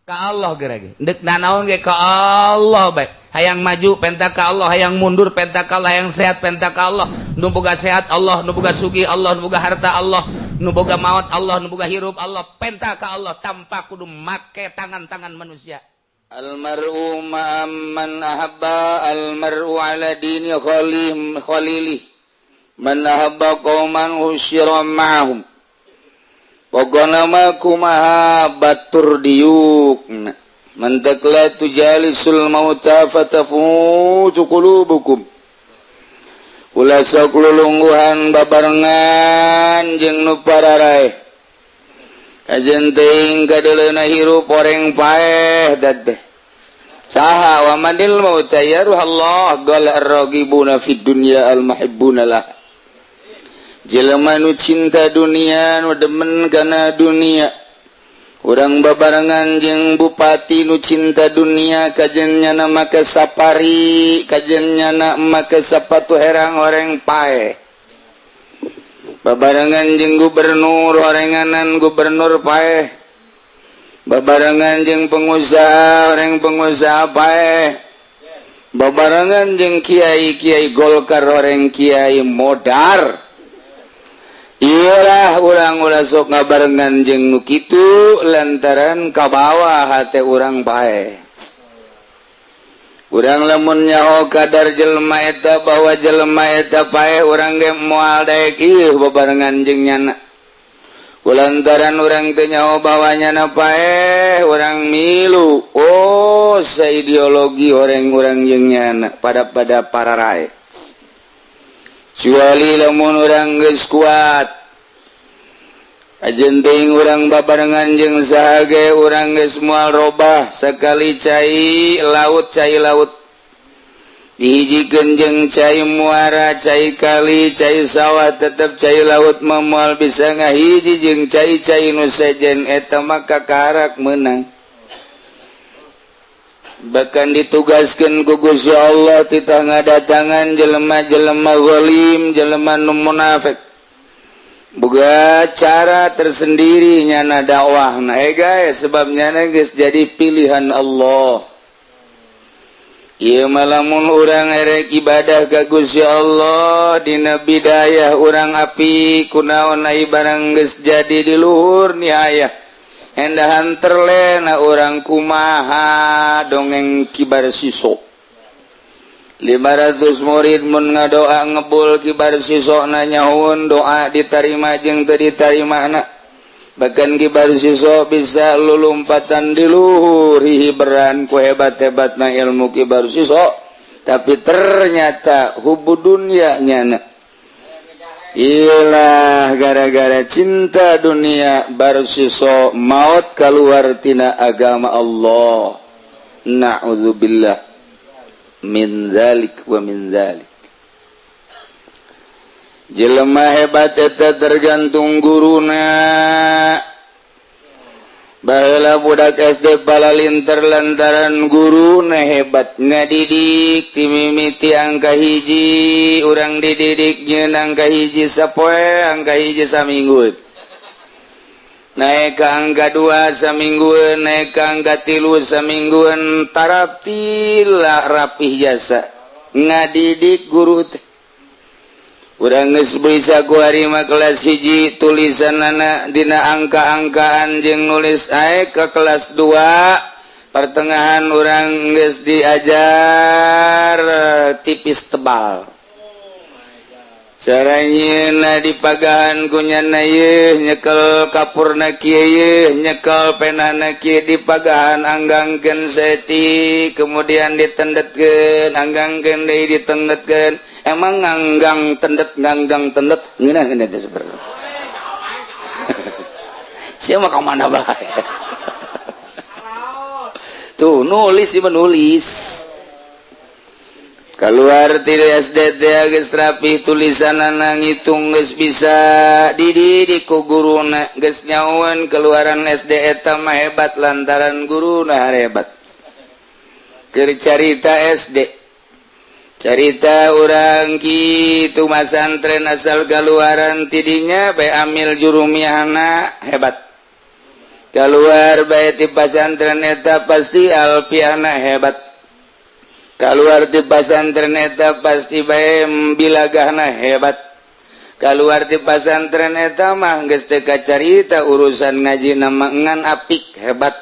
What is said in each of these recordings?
Ka Allah gerage. Dek nanaon ge ka Allah bae. Hayang maju penta ka Allah, hayang mundur penta ka Allah, hayang sehat penta ka Allah. Nu boga sehat Allah, nu boga sugih Allah, nu boga harta Allah, nu boga maut Allah, nu boga hirup Allah, penta ka Allah tanpa kudu make tangan-tangan manusia. Almaru ma'amman ahabba, almaru ala dini khalim khalili. Man ahabba qauman husyira ma'ahum. Pokona mah kumaha batur diukna. Mantak la tujalisul mauta fatafutu qulubukum. Ulah sok lulungguhan babarengan jeung nu pararaeh. Kajen teuing kadeuleuna hirup oreng paeh dadeh. Saha wa manil mauta ya ruh Allah qala ar-raghibuna fid dunya al-muhibbuna lah. Jelema nu cinta dunia, nu demen kana dunia. Urang babarengan jeung bupati nu cinta dunia, kajen nyana make safari, kajen nyana make sapatu herang oreng paeh. Babarengan jeung gubernur orenganan gubernur paeh. Babarengan jeung pengusaha oreng pengusaha paeh. Babarengan jeung kiai-kiai Golkar oreng kiai modar. Iyalah urang ulah sok ngabarengan jeung nu kitu lantaran kabawa hate urang paeh. Urang lamun nyaho kadar jelema eta bahwa jelema eta paeh, urang ge moal daek ieu babarengan jeung nyana. Kulantaran urang teu nyaho bahwa nyana paeh, urang milu. Oh, saideologi orang-urang jeung nyana pada pada pararae. Kecuali lamun urang geus kuat, kajen teuing urang babarengan jeung saha ge urang geus moal robah. Sakali cai laut, cai laut dihijikeun jeung cai muara, cai kali, cai sawah, tetep cai laut mah moal bisa ngahiji jeung cai-cai nu sejen. Eta mah kakarak meunang, bahkan ditugaskan ku Gusti Allah titah ngadatangan jelema-jelema zalim, jelema nu munafik. Boga cara tersendiri nyana dakwah. Nah guys, sebab nyana geus jadi pilihan Allah. Ieu mah lamun urang erek ibadah ka Gusti Allah dina bidayah urang api, kunaon ai barang geus jadi di luhur nihayah endahan terlena urang kumaha. Dongeng Kibar Siso, 500 murid mun ngadoa ngebul, Kibar Siso nanyahun doa diterima jeung teu diterima na. Bahkan Kibar Siso bisa lulumpatan di luhur hiberan ku hebat-hebatna ilmu Kibar Siso, tapi ternyata hubu dunia nyana. Iyalah, gara-gara cinta dunia Barsiso maut keluar tina agama Allah. Na'udzubillah min zalik wa min zalik. Jelema hebat eta tergantung guruna. Baheula budak SD palalinter lantaran guruna hebat ngadidik. Timimiti angka hiji urang dididik nyeun angka hiji sapoe, angka hiji saminggu, naik ke angka 2 samingguan, naik ke angka 3 samingguan, taraptila rapih jasa ngadidik guru teh. Urang geus bisa kuari mah kelas 1 tulisanana dina angka-angkaan jeung nulis ae. Ke kelas 2 pertengahan urang geus diajar tipis tebal. Cara nyieunna dipagahan ku nyana, yeuh nyekel kapurna kieu, yeuh nyekel penana kieu, dipagahan anggangkeun saeutik, kemudian ditendetkeun, anggangkeun deui, ditendetkeun. Emang nganggang tendet, nganggang tendet ngeunah teh sebenarnya. Sia mah ka mana bae tuh nulis sih, menulis keluar ti SD teh geus rapih tulisanana, ngitung geus bisa, dididik ku guruna geus nyahoan. Keluaran SD eta mah hebat lantaran guruna hebat. Keur carita SD, carita urang kitu masantren asal keluaran tidinya bae amil jurumiyahna hebat. Keluar bae ti pasantren eta pasti alfiahna hebat. Keluar ti pasantren eta pasti bae bilagahna hebat. Keluar ti pasantren eta mah geus teu kacarita urusan ngaji nama ngan apik hebat.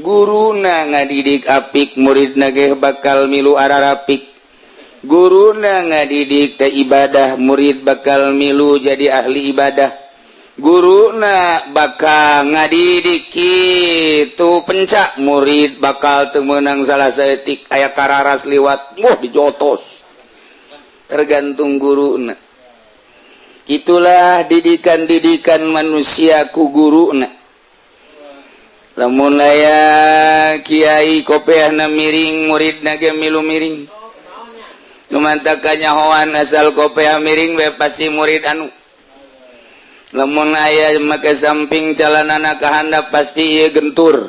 Guruna ngadidik apik, muridna ge bakal milu ararapik. Guruna ngadidik teh ibadah, murid bakal milu jadi ahli ibadah. Guruna bakal ngadidik kitu pencak, murid bakal teu meunang salah saeutik. Aya kararas liwat, wah, dijotos. Tergantung guruna. Itulah didikan-didikan manusia ku guruna. Lamun aya kiai kopeahna miring, muridna ge milu miring. Nu mantak kanyahoan asal kopeah miring we pasti murid anu. Lamun aya make samping, calanana ka handap, pasti ieu gentur.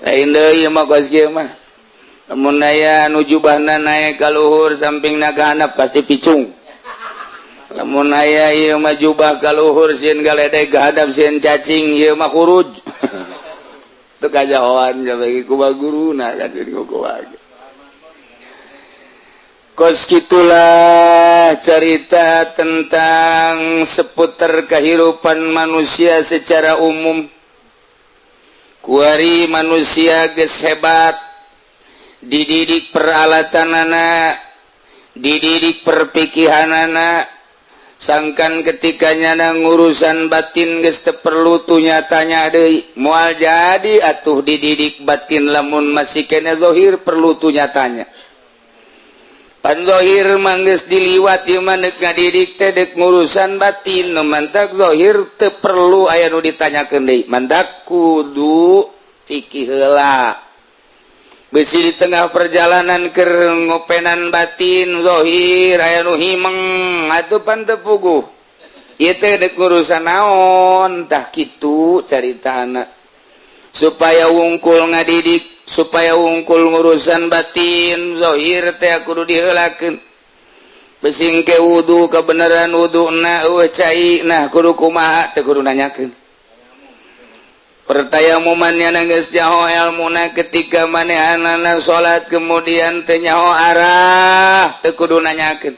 Lain deui ieu mah, kos kieu mah. Lamun aya nu jubahna naek ka luhur, sampingna ka handap, pasti picung. Lamun aya ieu mah jubah ka luhur, sieun galedeg ka handap, sieun cacing, ieu mah khuruj. Teu kajahoan bagi kumaha guruna kan jadi kumaha. Kos gitulah cerita tentang seputar kehidupan manusia secara umum. Kuari manusia geus hebat, dididik peralatan anak, dididik perpikihan anak, sangkan ketika nyana ngurusan batin geus teu perlu tuh nyatanya deui. Moal jadi atuh dididik batin lamun masih kene zahir perlu tuh nyatanya. Pan zahir mah geus diliwat ieu mah, deuk ngadidik teh deuk ngurusan batin. Nu mantak zahir teu perlu aya nu ditanyakeun deui, mantak kudu fikih heula, besi di tengah perjalanan keur ngopenan batin, zahir aya nu himeng atuh pan teu puguh ieu teh deuk ngurusan naon. Tah, kitu carita anak supaya wungkul ngadidik, supaya wungkul ngurusan batin, zahir teh kudu diheulakeun. Besing ke wudu, kebenaran wudu na eueuh cai, nah kudu kumaha, teu kudu nanyakeun. Pertayamuman geus nyaho elmuna, ketika manehanana salat kemudian teu nyaho arah, teu kudu nanyakeun.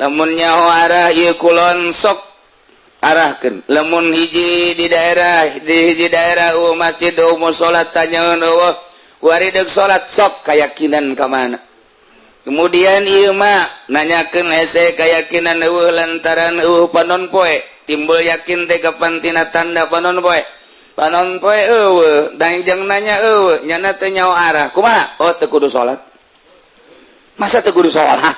Lamun nyaho arah ieu kulon, sok arahkeun. Lamun hiji di daerah, di hiji daerah eueuh masjid, eueuh musala, tanyaeun eueuh, wari deuk salat sok keyakinan ka mana. Kemudian ieu mah nanyakeun hese, keyakinan eueuh lantaran eueuh panon poe. Timbul yakin teh kapan? Tina tanda panon poe. Panon poe eueuh dan jeung nanya eueuh, nyana teu nyaho arah, kumaha? Oh, teu kudu salat. Masa teu kudu salat?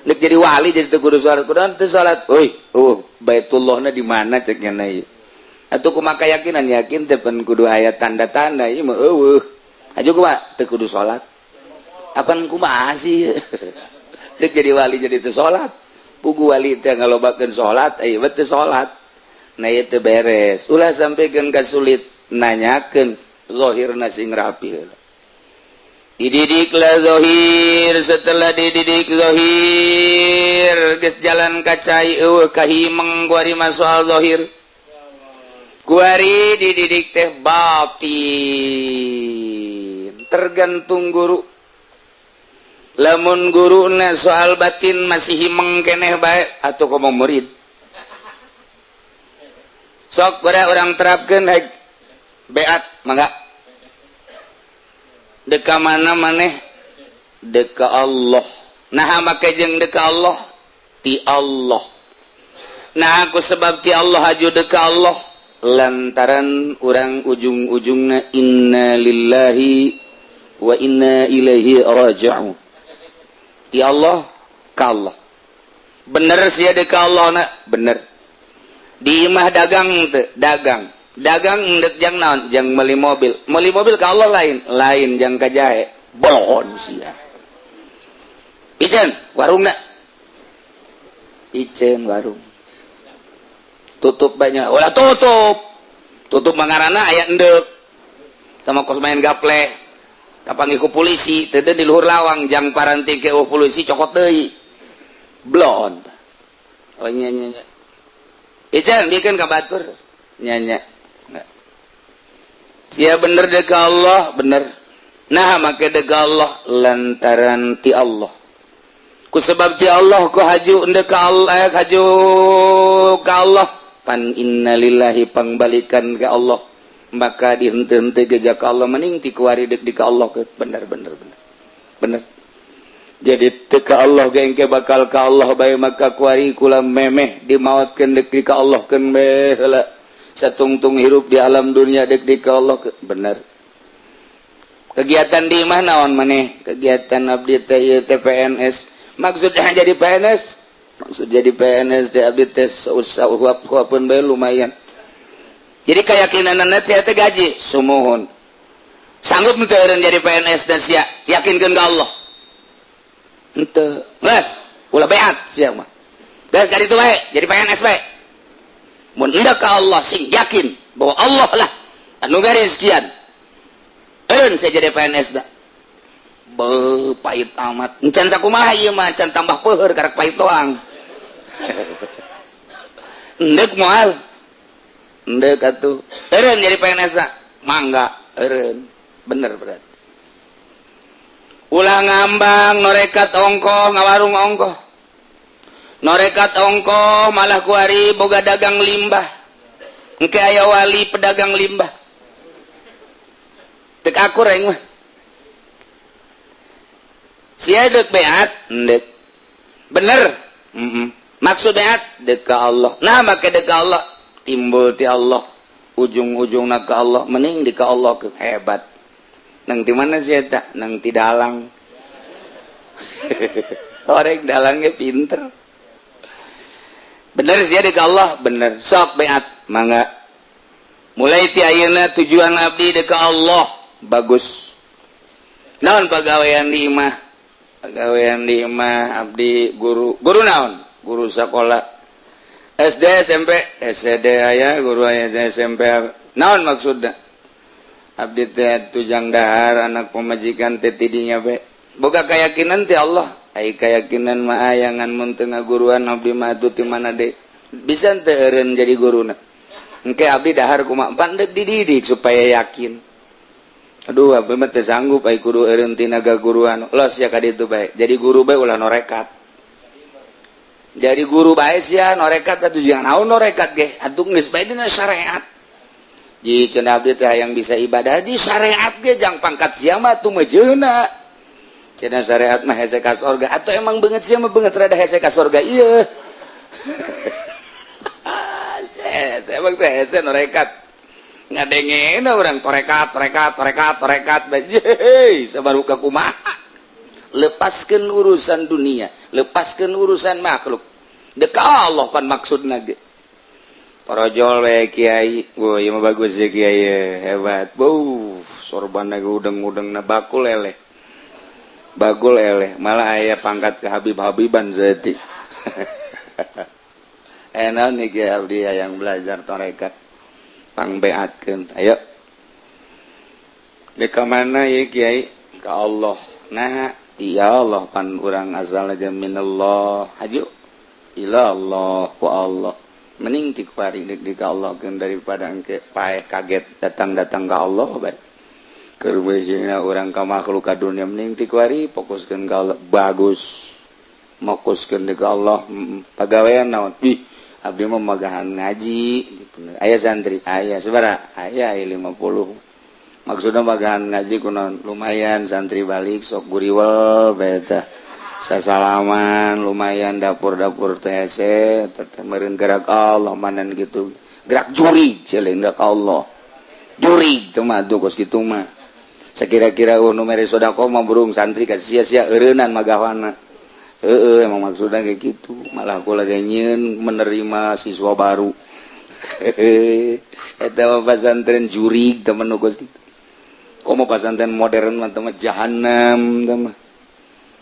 Dek jadi wali jadi teu kudu salat, kudu teu salat. Euy, eueuh Baitullahna di mana, cek nyana ieu. Atuh kumaha keyakinan? Yakin teh pan kudu aya tanda-tanda, ieu mah eueuh. Aju kumaha? Teu kudu salat. Apan kumaha sih, dek jadi wali jadi teu salat? Pugu wali teh ngalobakeun salat, aya teu salat. Nah, ieu teu beres. Ulah sampaikeun ka sulit nanyakeun, zahirna sing rapi heula. Dididiklah zahir. Setelah dididik zahir geus jalan ka cai, eueuh kahimeng kuari mah soal zahir. Kuari dididik teh batin, tergantung guru. Lamun guruna soal batin masih himeng keneh bae, atuh komo murid. Sok ora urang terapkeun. Hek beat, mangga. Deka mana maneh? Deka Allah. Nah, make jeung deka Allah? Ti Allah. Nah, aku sebab ti Allah aju deka Allah, lantaran urang ujung-ujungna inna lillahi wa inna ilaihi raji'un. Ti Allah ka Allah. Bener sih deka Allah na? Bener. Di imah dagang teu? Dagang. Dagang ndek jang naon? Jang meuli mobil. Meuli mobil ka Allah lain? Lain, jang ka jahe. Bolon sia. Piceun warungna, piceun warung, tutup. Banyak ulah tutup, tutup mangarana aya endek sama kos main gaple. Kapanggih ku polisi teu di luhur lawang, jang paranti ke polisi cokot deui, blon. Oh, nya nya nya. Ican bikin ka batur. Nyanya sia bener dek ka Allah bener. Nah make dek ka Allah lantaran ti Allah. Ku sebab ti Allah ku haju ndek ka Allah, haju ka Allah pan innalillahi pangbalikan ka Allah. Maka dihenteu-henteu ge ka Allah mending ti kuari dek di ka Allah ke bener bener bener. Bener. Jadi teu ka Allah ge engke bakal ka Allah bae maka kuari kula memeh dimaotkeun dek di ka Allah keun bae heula. Satungtung hirup di alam dunia dek di ka Allah ke bener. Kegiatan di imah naon maneh? Kegiatan abdi teh ieu teh PNS. Maksudnya jadi PNS? Maksud jadi PNS teh abdi teh sausahuap-huapeun bae lumayan. Jadi keyakinanna sia teh gaji sumuhun. Sanggup henteu eureun jadi PNS dan sia yakinkeun ka Allah. Henteu. Geus, ulah beat sia mah. Geus jadi itu bae, jadi PNS bae. Mun hendak ka Allah sing yakin bahwa Allah lah anu garizkian. Eureun saya jadi PNS da. Beuh pahit amat. Encan sakumaha ieu mah can tambah peuheur karek pahit doang. Endek moal. Endek atuh. Eureun jadi PNS da. Mangga eureun. Bener berarti. Ulah ngambang norekat ongkoh ngawarung ongkoh. Norekat ongkoh malah kuari boga dagang limbah. Engke aya wali pedagang limbah. Tek akur aing mah. Sia deuk beat, endek. Bener. Maksud beat deuk ka Allah. Nah make deuk ka Allah timbul ti Allah. Ujung-ujungna ka Allah mending di ka Allah ke hebat. Nang di mana sih eta? Nang ti dalang. Orang dalangnya pinter. Bener sih deuk ka Allah, bener. Sok beat, mangga. Mulai ti ayeuna tujuan abdi deuk ka Allah, bagus. Naon pagawean di imah? Pagawean di imah abdi guru. Guru naon? Guru sekolah. SD, SMP, SD aya, guru aya SMP. Naon maksudna? Abdi teh tujang dahar anak pemajikan teh tidinya be. Boga keyakinan ti Allah. Ai keyakinan mah ayangan mun teu ngaguruan abdi mah atuh ti mana deui. Bisa teu eureun jadi guruna. Engke abdi dahar kumaha pan deuk dididik supaya yakin. Aduh abdi mah teu sanggup ai kudu eureun tina gaguruan. Los ya ka ditu bae. Jadi guru bae ulah norekat. Jadi guru bae sia norekat atuh jangan naon norekat ge. Atuh geus bae dina syariat. Ji cenah abdi teh hayang bisa ibadah di syariat ge jang pangkat sia mah atuh mejeuna. Cenah syariat mah hese ka sorga atau emang beungeut sia mah beungeut rada hese ka sorga ieu. Emang teh hese norekat. Ngadengena urang torekat torekat torekat torekat bae sabaru ka kumaha. Lepaskeun urusan dunia, lepaskeun urusan makhluk. Dek Allah pan maksudna ge. Parojol we kiai, wah ieu mah bagus ya kiai, hebat. Beuh, sorbanna ge udeng-udengna bakul eleh. Bagul eleh, malah aya pangkat ke Habib-habiban saeutik. Enak nih kiai abdi yang belajar tarekat. Pangbeatkeun. Ayo. Dek ka mana ya kiai? Ka Allah. Nah, iya Allah pan urang asal aja minallah. Haju ila Allah ku Allah. Mending ti kuari deuk di ka Allah keun daripada engke paeh kaget datang-datang ka Allah bae. Keur beujina urang ka makhluk ka dunia mending ti kuari fokuskeun ka Allah bagus. Fokuskeun deuk ka Allah pagawean naon? Ih, abdi mah magahan ngaji. Aya santri, aya sabaraha? Aya 50. Maksudna magahan ngaji kunaon? Lumayan santri balik sok guriwel bae tah. Sasalaman lumayan dapur-dapur teh hese teh meureun gerak Allah manan gitu. Gerak juri celeun gerak Allah. Juri teu mah atuh kos kitu mah. Sakira-kira nu mere sedekah mah burung santri ka sia-sia eureunnan magawana. Heeh emang maksudna kayak gitu. Malah aku lagi nyieun menerima siswa baru. Eta mah pesantren jurig temen nu kos kitu. Komo pesantren modern mah teh mah jahanam teh mah.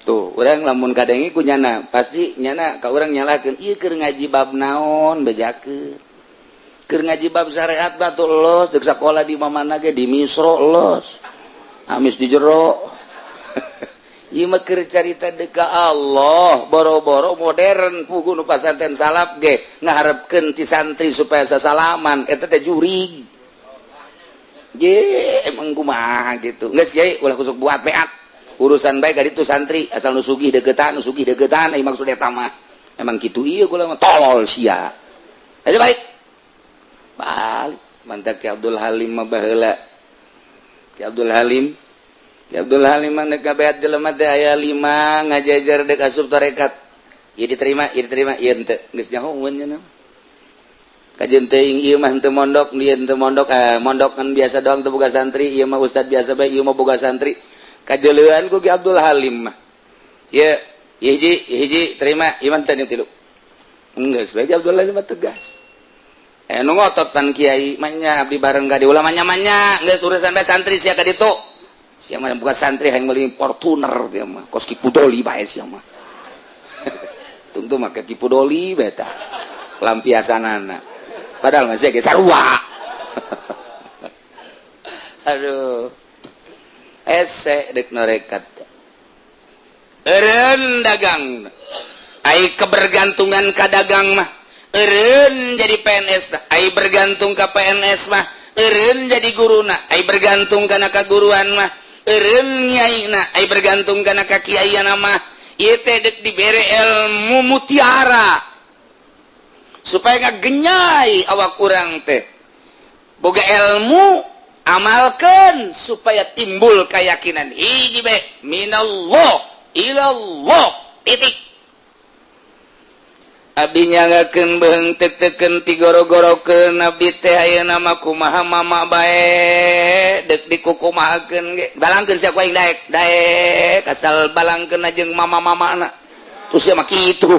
Tuh, urang lamun kadenge ku nyana, pasti nyana ka urang nyalahkeun, ieu keur ngaji bab naon bejakeun. Keur ngaji bab syariat batu los, deuk sakola di mamana ge di Misro los. Amis di jero. Ieu mah keur carita deuk ka Allah, boro-boro modern pugu nu pasantren salaf ge ngaharepkeun ti santri supaya sasalaman, eta teh jurig. Je emang kumaha gitu. Geus kiai ulah kusuk buat beat. Urusan bae ka ditu santri asal nu sugih deukeutan ai maksud eta mah. Emang kitu ieu kula mah tolol sia. Ayo balik. Balik mantak Ki Abdul Halim mah baheula. Ki Abdul Halim. Ki Abdul Halim mah deuk beat jelema teh aya 5 ngajajar deuk asup tarekat. Ieu diterima, ieu diterima, ieu henteu. Geus nyahoeun nya. Kajeun teuing ieu mah henteu mondok, ieu henteu mondok, mondok kan biasa doang teu boga santri, ieu mah ustad biasa bae, ieu mah boga santri. Kajeleuan ku Ki Abdul Halim mah. Ieu hiji, hiji terima, ieu mah teu tilu. Geus bae Ki Abdul Halim mah tegas. Nu ngotot pan kiai mah nya abdi bareng ka di ulah manya-manya, geus urusan bae santri sia ka ditu. Sia mah boga santri hayang meuli Fortuner dia mah, kos Ki Pudoli bae sia mah. Tungtu make Ki Pudoli bae tah. Lampiasanana. Padahal masih ge sarua. Aduh. Ese dek norekat. Eureun dagang. Ai kebergantungan ka dagang mah. Eureun jadi PNS tah. Ai bergantung ka PNS mah. Eureun jadi guruna. Ai bergantung kana kaguruan mah. Eureun nyaina. Ai bergantung kana ka kiaiana mah. Ieu teh dek dibere ilmu mutiara. Supaya ngagenyai awak urang teh boga ilmu amalkan supaya timbul keyakinan hiji bae minallah ilallah titik. Abdi nyangakeun beheung teu-teukeun tigoro-gorokeun abdi teh ayeuna mah kumaha mama bae deuk dikukumahakeun ge balangkeun sia ku aing daek daek asal balangkeun jeung mama-mamana terus sia mah kitu.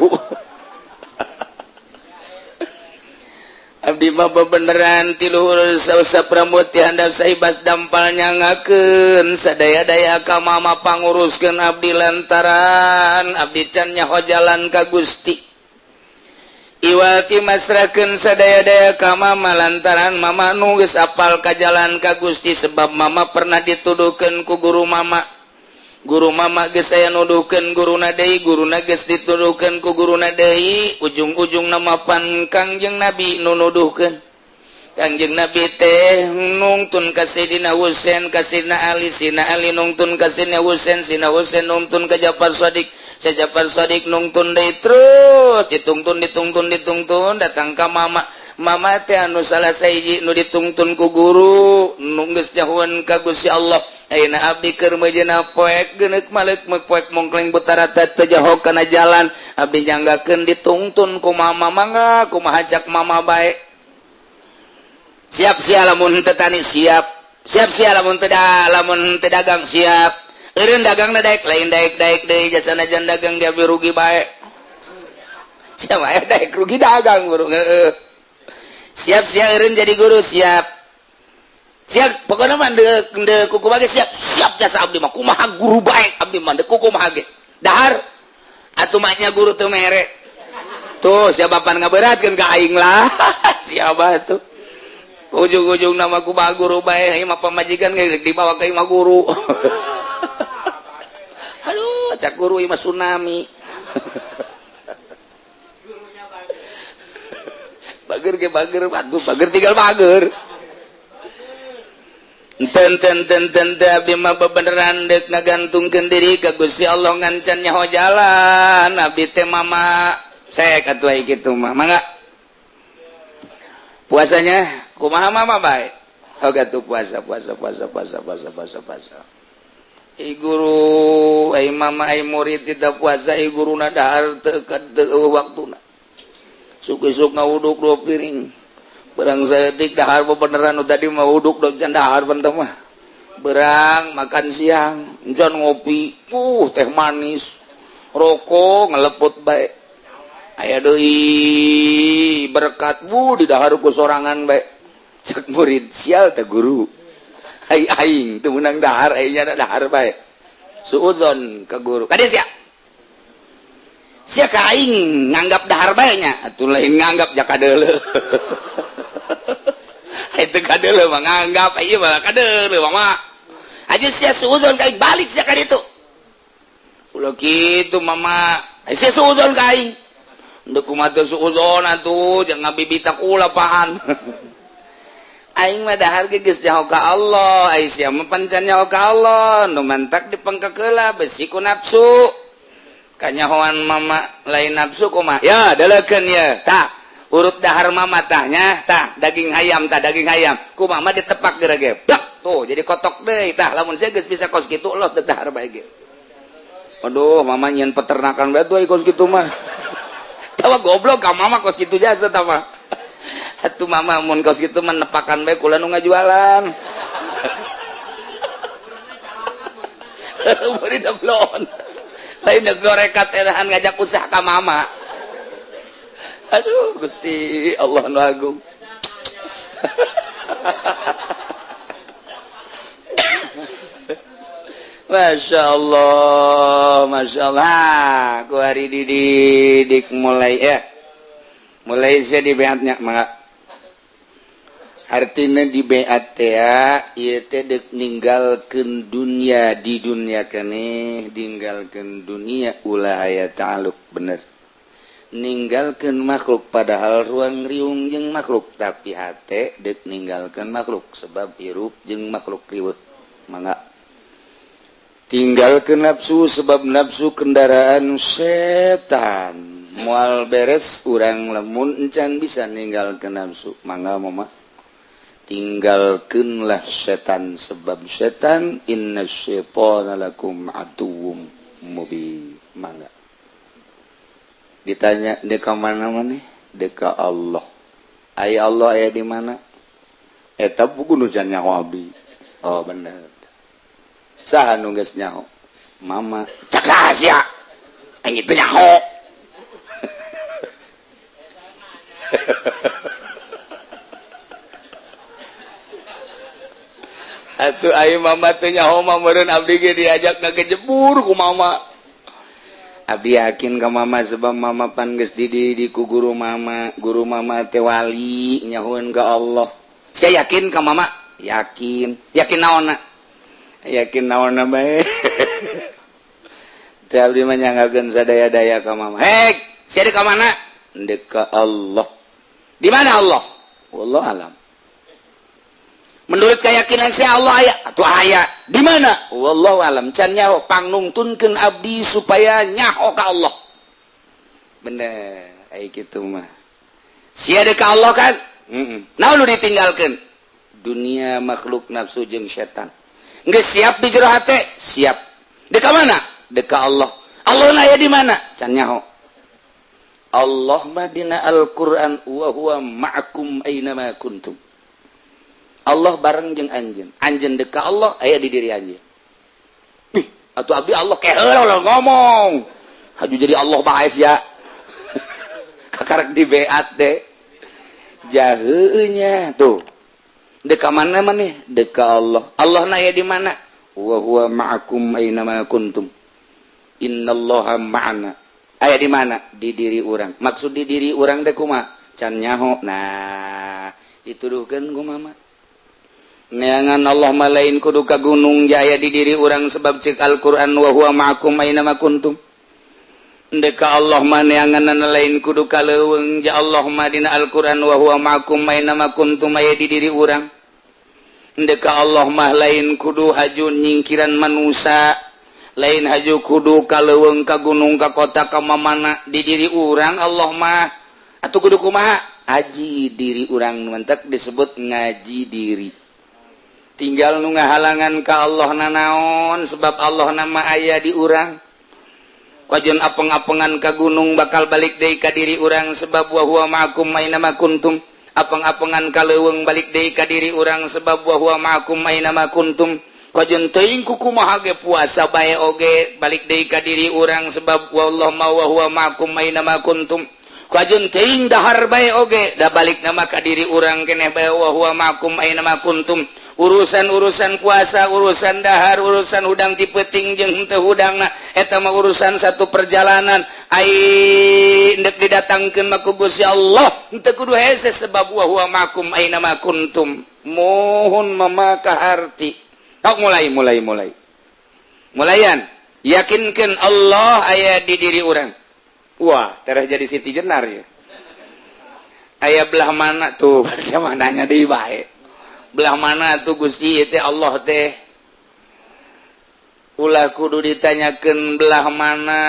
Abdi mah bebeneran ti luhur sausap rambut ti handap saibas dampal nyangakeun sadaya-daya ka mama panguruskeun abdi lantaran abdi can nyaho jalan ka Gusti. Iwati masrahkeun sadaya-daya ka mama lantaran mama nu geus apal ka jalan ka Gusti sebab mama pernah dituduhkeun ku guru mama. Guru mama geus aya nuduhkeun guruna deui, guruna geus dituduhkeun ku guruna deui, ujung-ujung nama pan Kangjeng Nabi nu nuduhkeun. Kangjeng Nabi teh nungtun ka Sayyidina Husain, ka Sayyidina Ali, Sayyidina Ali nungtun ka Sayyidina Husain, Sayyidina Husain nungtun ka Ja'far Shadiq, Sayyidina Ja'far Shadiq nungtun deui terus ditungtun ditungtun ditungtun datang ka mama. Mama teh anu salah sahiji nu ditungtun ku guru, nu geus nyahoan ka Gusti Allah. Ayeuna abdi keur meujeuhna poek geuneuk maleuk meuk poek mongkleng butarata teu jaho kana jalan abdi nyanggakeun ditungtun ku mama mangga kumaha cak mama bae. Siap sia lamun teu tani siap, siap sia lamun teu lamun teu dagang siap. Eureun dagangna daek lain daek-daek deui jasana jan dagang ge rugi bae. Sia mah daek rugi dagang buru heueuh. Siap sia eureun jadi guru siap. Siap pokoknya mah deuk kuku bage siap siap jasa abdi mah kumaha guru bae abdi mah deuk kuku mah ge dahar atuh mah nya guru teu mere tuh siapa pan ngaberatkeun ka aing lah. Siapa tuh ujung-ujung nama kumaha guru bae ieu mah pamajikan ge dibawa ka imah guru. Aduh cak guru ieu mah tsunami. Bager ge bager bagus bager tinggal bager. Ten ten ten ten abdi mah bebeneran deuk ngagantungkeun diri ka Gusti Allah ngancan nyaho jalan abdi teh mama sek atuh ai kitu mah mangga puasanya kumaha mama bae hoga tuh puasa puasa puasa puasa puasa puasa puasa ai guru ai mama ai murid tidak puasa ai guruna dahar teu teu waktuna suk-isuk ngawuduk 2 piring berang saeutik dahar bebeneran nu tadi mah wuduk dong can dahar benteng mah berang makan siang can ngopi teh manis rokok ngeleput bae aya deui berkat bu di dahar ku sorangan bae cek murid sial teh guru ai aing teu meunang dahar ai nya dahar bae suudzon ka guru kade sia sia ka aing nganggap dahar bae nya atuh lain nganggap jakadeuleu. Itu kadeuleu mah nganggap ieu mah kadeuleu mah aja sia suudzon ka balik sia ka ditu. Ulah kitu mama. Sia suuzon ka aing. Ndek kumaha teu suuzon atuh jangan ngabibita kula paan. Aing mah dahar ge geus nyaho ka Allah, ai sia mah pancan nyaho ka Allah, nu mantak dipengkek heula besi ku nafsu. Kanyahoan mama lain nafsu kumaha? Ya delekeun ye. Tah, urut dahar mama tah nya, tah daging hayam tah daging hayam. Ku mama ditepak geura ge. Dak, tuh jadi kotok deui tah lamun sia geus bisa kos kitu los deuk dahar bae ge. Aduh, mama nyieun peternakan bae tuh kos kitu mah. Tawa goblok ka mama kos kitu jasa tah mah. Atuh mama mun kos kitu mah nepakan bae kula nu ngajualan. Bari dablon. Lain gorekat erahan ngajak usaha ka mama. Aduh Gusti Allah nu agung. Masya Allah, Masya Allah. Ku hari dididik mulai ya. Mulai saya dibeatnya mangga. Artinya di beat ya, ieu teh deuk ninggalkeun dunia di dunia keneh, ninggalkeun dunia ulah aya ta'aluk bener. Ninggalkeun makhluk padahal ruang riung jeung makhluk, tapi hate deuk ninggalkeun makhluk sebab hirup jeung makhluk riweuh. Mangga. Tinggalkeun nafsu sebab nafsu kendaraan setan. Moal beres urang lamun encan bisa ninggalkeun nafsu. Mangga mama. Tinggalkeunlah setan sebab setan inna syaitana lakum aduwwum mubin. Mangga. Ditanya deka mana maneh? Deka Allah. Ai Allah aya di mana? Eta buku nu can nyaho abdi. Oh bener. Saha nu geus nyaho? Mama. Cak saha sia? Aing teu nyaho. Atuh ai mama teu nyaho mah meureun abdi ge diajak ngagejebur ku mama. Abdi yakin ka mama sebab mama pan geus dididik ku guru mama teh wali nyahoeun ka Allah. Sia yakin ka mama? Yakin. Yakin naonna? Yakin naonna bae. Teh abdi mah nyanggakeun sadaya-daya ka mama. Hek, sia di ka mana? Ndek ka Allah. Di mana Allah? Wallahu alam. Menurut keyakinan saya Allah aya atuh aya. Di mana? Wallahu alam. Can nyaho pangnungtunkeun abdi supaya nyaho ka Allah. Bener, ai kitu mah. Sia deuk ka Allah kan? Heeh. Naon nu ditinggalkeun? Dunia makhluk nafsu jeung setan. Geus siap di jero hate? Siap. Deuk ka mana? Deuk ka Allah. Allah na aya di mana? Can nyaho. Allah mah dina Al-Qur'an wa huwa ma'akum aina ma kuntum. Allah bareng jeung anjeun. Anjeun deuk ka Allah aya di diri anjeun. Ih, atuh abdi Allah keheula ulah ngomong. Haju jadi Allah bae sia. Kakarek di beat deh. Jaheunya tuh. Deuk ka mana maneh? Deuk ka Allah. Allah na aya di mana? Wa huwa ma'akum aina ma kuntum. Innallaha ma'ana. Aya di mana? Di diri urang. Maksud di diri urang teh kumaha? Can nyaho. Nah, dituduhkeun ku mama. Neangan Allah mah lain kudu ka gunung jaya di diri urang sebab cek Al-Qur'an wa huwa ma'akum aina ma kuntum. Ndek ka Allah mah neanganna lain kudu ka leuweung ja Allah mah dina Al-Qur'an wa huwa ma'akum aina ma kuntum aya di diri urang. Ndek ka Allah mah lain kudu haju nyingkiran manusa, lain haju kudu ka leuweung ka gunung ka kota ka mamana di diri urang Allah mah. Atuh kudu kumaha? Aji diri urang mentek disebut ngaji diri. Tinggal nu ngahalangan ka Allah nanaon sebab Allah nama aya di urang. Kajeun apeng-apengan ka gunung bakal balik deui ka diri urang sebab wa huwa ma'akum aina ma kuntum. Apeng-apengan ka leuweung balik deui ka diri urang sebab wa huwa ma'akum aina ma kuntum. Kajeun teuing ku kumaha ge puasa bae oge balik deui ka diri urang sebab wallahu ma wa huwa ma'akum aina ma kuntum. Kajeun teuing dahar bae oge da balik nama ka diri urang keneh bae wa huwa ma'akum aina ma kuntum. Urusan-urusan puasa, urusan dahar, urusan hudang ti peuting jeung henteu hudangna eta mah urusan satu perjalanan. Ai ndek didatangkeun mah ku Gusti Allah henteu kudu hese sebab wa huwa ma'akum aina ma kuntum. Mohon mama kaharti. Tok mulai. Mulayan. Yakinkan Allah aya di diri urang. Wah, tereh jadi Siti Jenar ya. Aya belah mana tuh, baca mananya deui bae. Belah mana tuh Gusti teh Allah teh? Ulah kudu ditanyakeun belah mana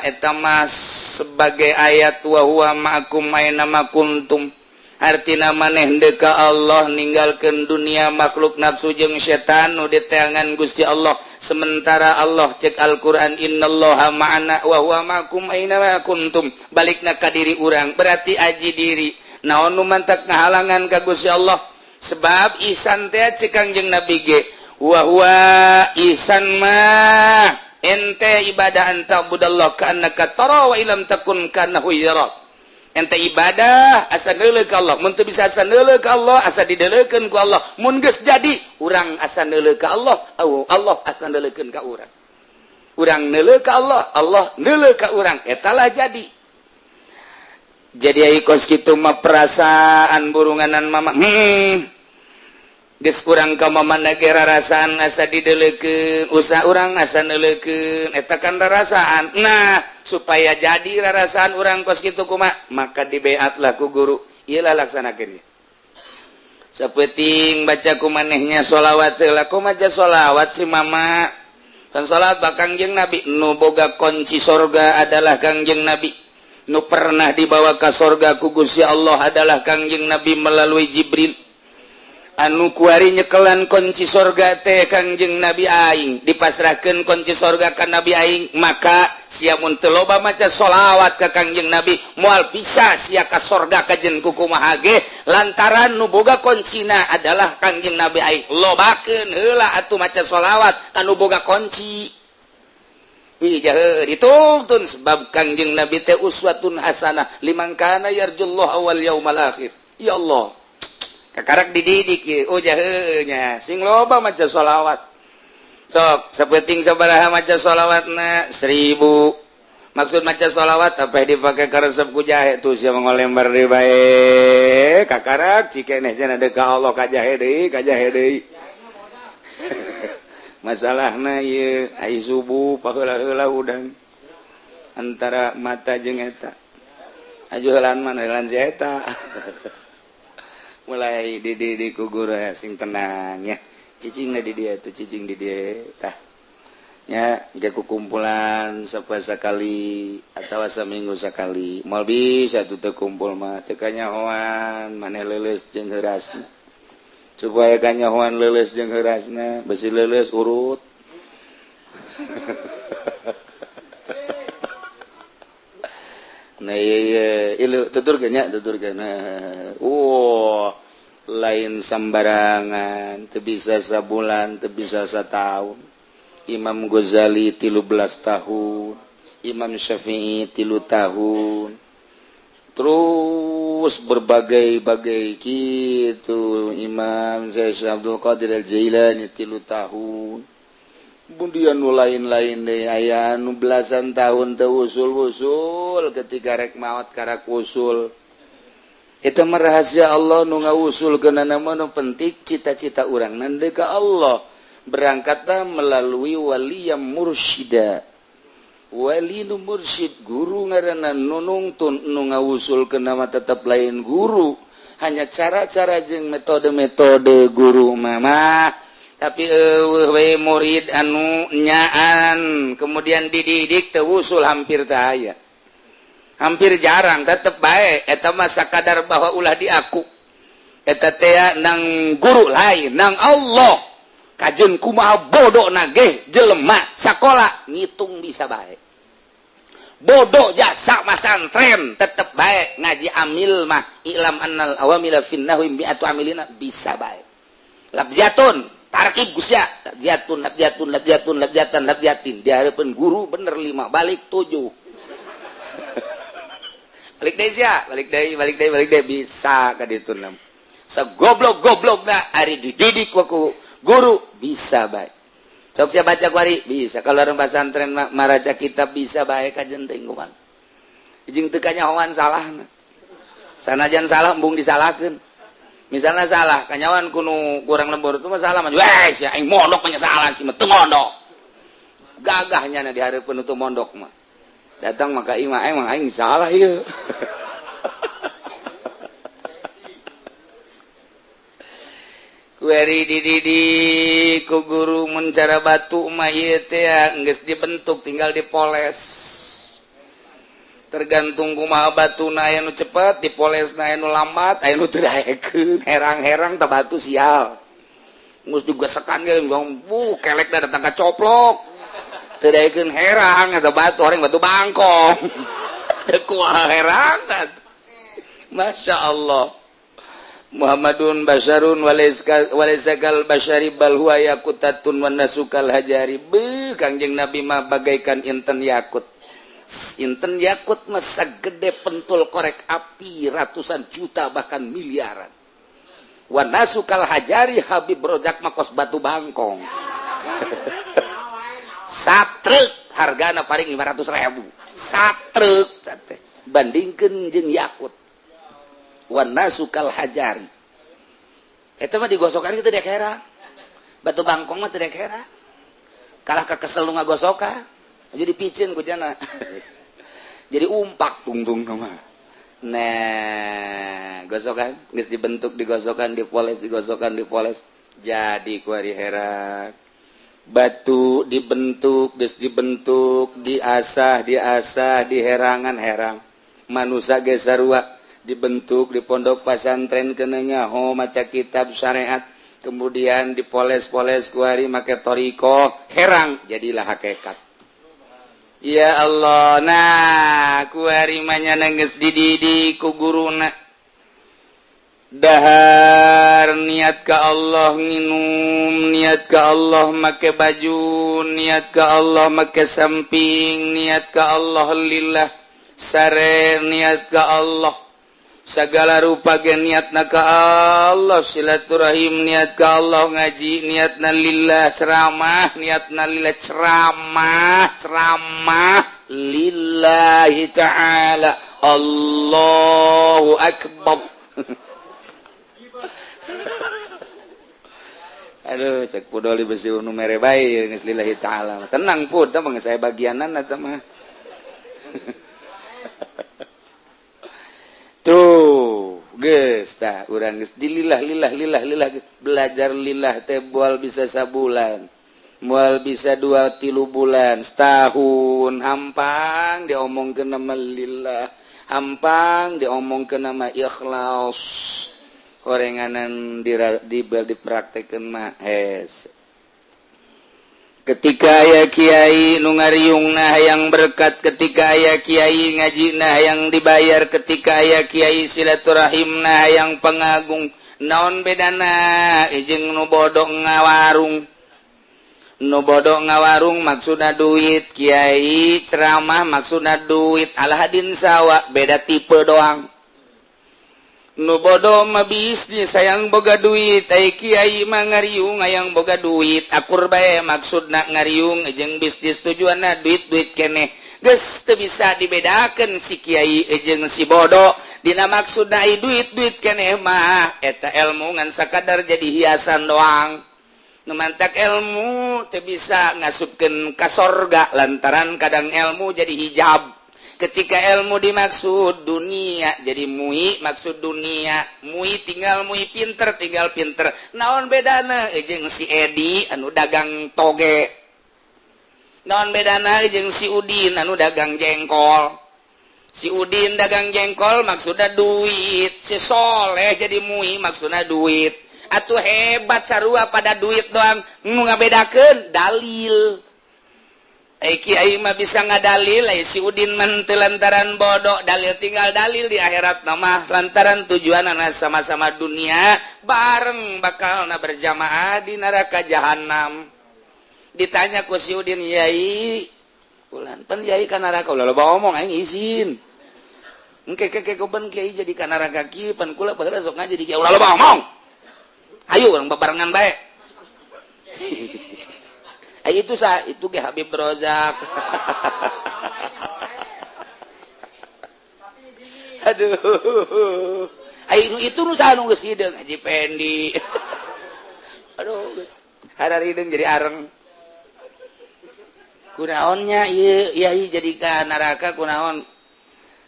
eta mah sebagai ayat wa huwa ma'akum aina ma kuntum. Artina maneh deuk ka Allah ninggalkeun dunia makhluk nafsu jeung setan nu diteangan Gusti Allah. Sementara Allah cek Al-Qur'an innallaha ma'ana wa huwa ma'akum aina ma kuntum. Balikna ka diri urang berarti aji diri. Naon nu mantak ngahalangan ka Gusti Allah? Sebab ihsan teh cek Kangjeng Nabi ge wa huwa ihsan mah ente ibadah anta budallah ka annaka tara wa ilam takun kanahu yara. Ente ibadah asa neuleuh ka Allah, mun teu bisa asa neuleuh ka Allah, asa dideleukeun ku Allah. Mun geus jadi urang asa neuleuh ka Allah, Allah asa neuleukeun ka urang. Urang neuleuh ka Allah, Allah neuleuh ka urang, eta lah jadi. Jadi ai kos kitu mah perasaan burunganan mama. Geus urang ka mama ge rarasaan asa dideleukeun, usaha urang asa neuleukeun, eta kan rarasaan. Nah, supaya jadi rarasaan urang kos kitu kumaha? Maka dibeatlah ku guru. Ieu lah laksanakeun. Sapeting baca ku manehnya sholawat heula, kumaha sholawat si mama? Kan sholawat ba Kangjeng Nabi, nu boga kunci sorga adalah Kangjeng Nabi. Nu pernah dibawa ke sorga ku Gusti Allah adalah Kangjeng Nabi melalui Jibril. Anu kuari nyekelan kunci sorga teh Kangjeng Nabi aing, dipasrahkeun kunci sorga ka Nabi aing, maka sia mun teu loba maca sholawat ka Kangjeng Nabi moal bisa sia ka sorga kajen ku kumaha ge, lantaran nu boga kuncina adalah Kangjeng Nabi aing. Lobakeun heula atuh maca sholawat ka nu boga kunci. Wih, jahe dituntun sebab Kangjeng Nabi teh uswatun hasanah liman kana yarjullaha wal yaumal akhir. Ya Allah, kakarak dididik ye. Oh jahe nya sing loba maca sholawat. Sok sapeting sabaraha maca sholawatna? 1000. Maksud maca sholawat apa dipakai karesep ku jahe tuh sia ngolembar deui bae. Kakarak cikeneh cenah deuk ka Allah ka jahe deui, ka jahe deui. Masalahna ieu ai subuh paheula-heula udang antara mata jeung eta. Aju heulaan mana heulaan si eta. Mulai dididik ku guru ya, sing tenang ya. Cicing di dia tuh, cicing di dia tah. Ya, ge kumpulan sapoe sakali atawa saminggu sakali. Moal bisa tuh teu kumpul mah teu kanyahoan maneh leuleus jeung heurasna. Supaya kanyahoan leuleus jeung heurasna, besi leuleus urut. Nah iya, ilu tuturkeun nya, tuturkeun. Nah, lain sembarangan, teu bisa sabulan, teu bisa satahun. Imam Ghazali 13 tahun, Imam Syafi'i 3 tahun. Terus berbagai-bagai gitu. Imam Syekh Abdul Qadir Al-Jailani 3 tahun. Kemudian nu lain-lain deh, aya nu belasan tahun teu usul-usul, ketika rek maot karak usul. Eta mah rahasia Allah nu ngausul keunana mah nu penting cita-cita urang nande ka Allah. Berangkatlah melalui wali yang mursyida. Wali nu mursyid guru ngaranna nu nungtun nu ngausul keuna mah tetep lain guru, hanya cara-cara jeung metode-metode guru mah. Tapi eueuh we murid anu nyaan kemudian dididik teu usul hampir teu aya. Hampir jarang, tetep bae eta mah sakadar bahwa ulah diaku. Eta teh nang guru lain, nang Allah. Kajeun kumaha bodoh nage jelema sakola ngitung bisa bae. Bodoh jasa masantren tetep bae ngaji amil mah ilam annal awamila finnahwi mi'atu amilina bisa bae. Labjatun tarkib gusya labjatun labjatun labjatun labjatan labjatin di harapan guru bener 5 balik 7. Balik deui sia, balik deui, balik deui, balik deui bisa ka ditu nam. Sagoblok-goblokna ari dididik ku guru bisa bae. Sok sia baca kuari bisa. Kalau orang pesantren maraca kitab bisa bae kajen teh kumaha. Jeung teu kanyahoan salahna. Sanajan salah embung disalahkeun. Misalnya salah, kanyawan kuno kurang lembur itu mah salah mah. Weh, sia aing mondok mah salah sih mah teu mondok. Gagahnya na di hareupeun teu mondok mah. Datang maka imah emang aing salah ieu. Kuari dididik ku guru mun cara batu mah ieu teh geus dibentuk tinggal dipoles. Tergantung kumaha batuna aya nu cepet dipolesna aya nu lambat aya nu teu daekeun herang-herang tah batu sial. Geus digesekan ge bu kelekna datang ka coplok. Teu daekeun herang eta batu orang batu bangkong. Teu kumaha herang Masya Allah. Muhammadun basharun walaysa kal bashari bal huwa yaqutatun wan nasu kal hajari. Beuh Kangjeng Nabi mah bagaikan inten yakut. Inten yakut mah sagede pentul korek api ratusan juta bahkan miliaran. Wan nasu kal hajari Habib Rojak mah kos batu bangkong. Satruk hargana paling 500.000. Satruk teh bandingkeun jeung yakut. Wan nasu kal hajari. Eta mah digosokan kitu dek hera. Batu bangkong mah teu dek hera. Kalah kakesel nu ngagosokan. Jadi picin ku jana. Jadi umpak tungtung mah. Nah, gosokan geus dibentuk digosokan dipoles digosokan dipoles jadi ku ari hera. Batu dibentuk geus dibentuk diasah diasah diherangan herang. Manusa ge sarua dibentuk di pondok pasantren kenenya ho maca kitab syariat kemudian dipoles-poles kuari make toriko herang jadilah hakikat. Ya Allah, nah kuari mah nya geus dididik ku guruna dahar niat ka Allah nginum, niat ka Allah make baju, niat ka Allah make samping, niat ka Allah lillah sare, niat ka Allah segala rupa ge niatna ka Allah, silaturahim niat ka Allah, ngaji niatna lillah, ceramah niatna lillah, ceramah ceramah lillahi ta'ala. Allahu akbar. Aduh cek pudoli besi nu mere bae geus lillahi ta'ala. Tenang pud, tah mah saya bagianan eta mah. Tuh, geus tah urang geus dilillah lillah lillah lillah belajar lillah teh moal bisa sabulan, moal bisa 2-3 bulan, setahun hampang diomongkeun nama lillah, hampang diomongkeun nama ikhlas. Horenganan dipraktekeun mah hes. Ketika aya kiai nu ngariungna hayang berkat, ketika aya kiai ngajina hayang dibayar, ketika aya kiai silaturahimna hayang pengagung, naon bedana jeung nu bodoh ngawarung. Nu bodoh ngawarung maksudna duit, kiai ceramah maksudna duit, alahadin sawa beda tipe doang. Nu bodoh mah bisnis hayang boga duit, ai kiai mah ngariung hayang boga duit, akur bae maksudna ngariung jeung bisnis tujuanna duit-duit keneh. Geus teu bisa dibedakeun si kiai jeung si bodoh dina maksudna ai duit-duit keneh mah eta ilmu ngan sakadar jadi hiasan doang. Nu mantak ilmu teu bisa ngasupkeun ka sorga lantaran kadang ilmu jadi hijab. Ketika ilmu dimaksud dunia jadi mui, maksud dunia mui tinggal mui pinter tinggal pinter. Naon bedana jeung si Edi anu dagang toge, naon bedana jeung si Udin anu dagang jengkol. Si Udin dagang jengkol maksudna duit, si Soleh jadi mui maksudna duit. Atuh hebat sarua pada duit doang, nu ngabedakeun dalil. Kiai mah bisa ngadalil, si Udin mah teu lantaran bodoh, dalil tinggal dalil di akhirat mah lantaran tujuanana sama-sama dunia bareng bakalna berjamaah di neraka jahanam. Ditanya ku si Udin, yai ulan pan yai ka neraka ulah loba omong aing izin. Engke ke ben kiai jadi ka neraka kieu pan kula baheula sok ngaji di kiai ulah loba omong. Ayo urang babarengan bae. Itu sah, itu ke Habib Rozak. Aduh. Ayo itu nu saha nu geus hideung Haji Pendi. Aduh geus. Hararideung jadi areng. Kunaonnya ieu yai jadi ka neraka kunaon?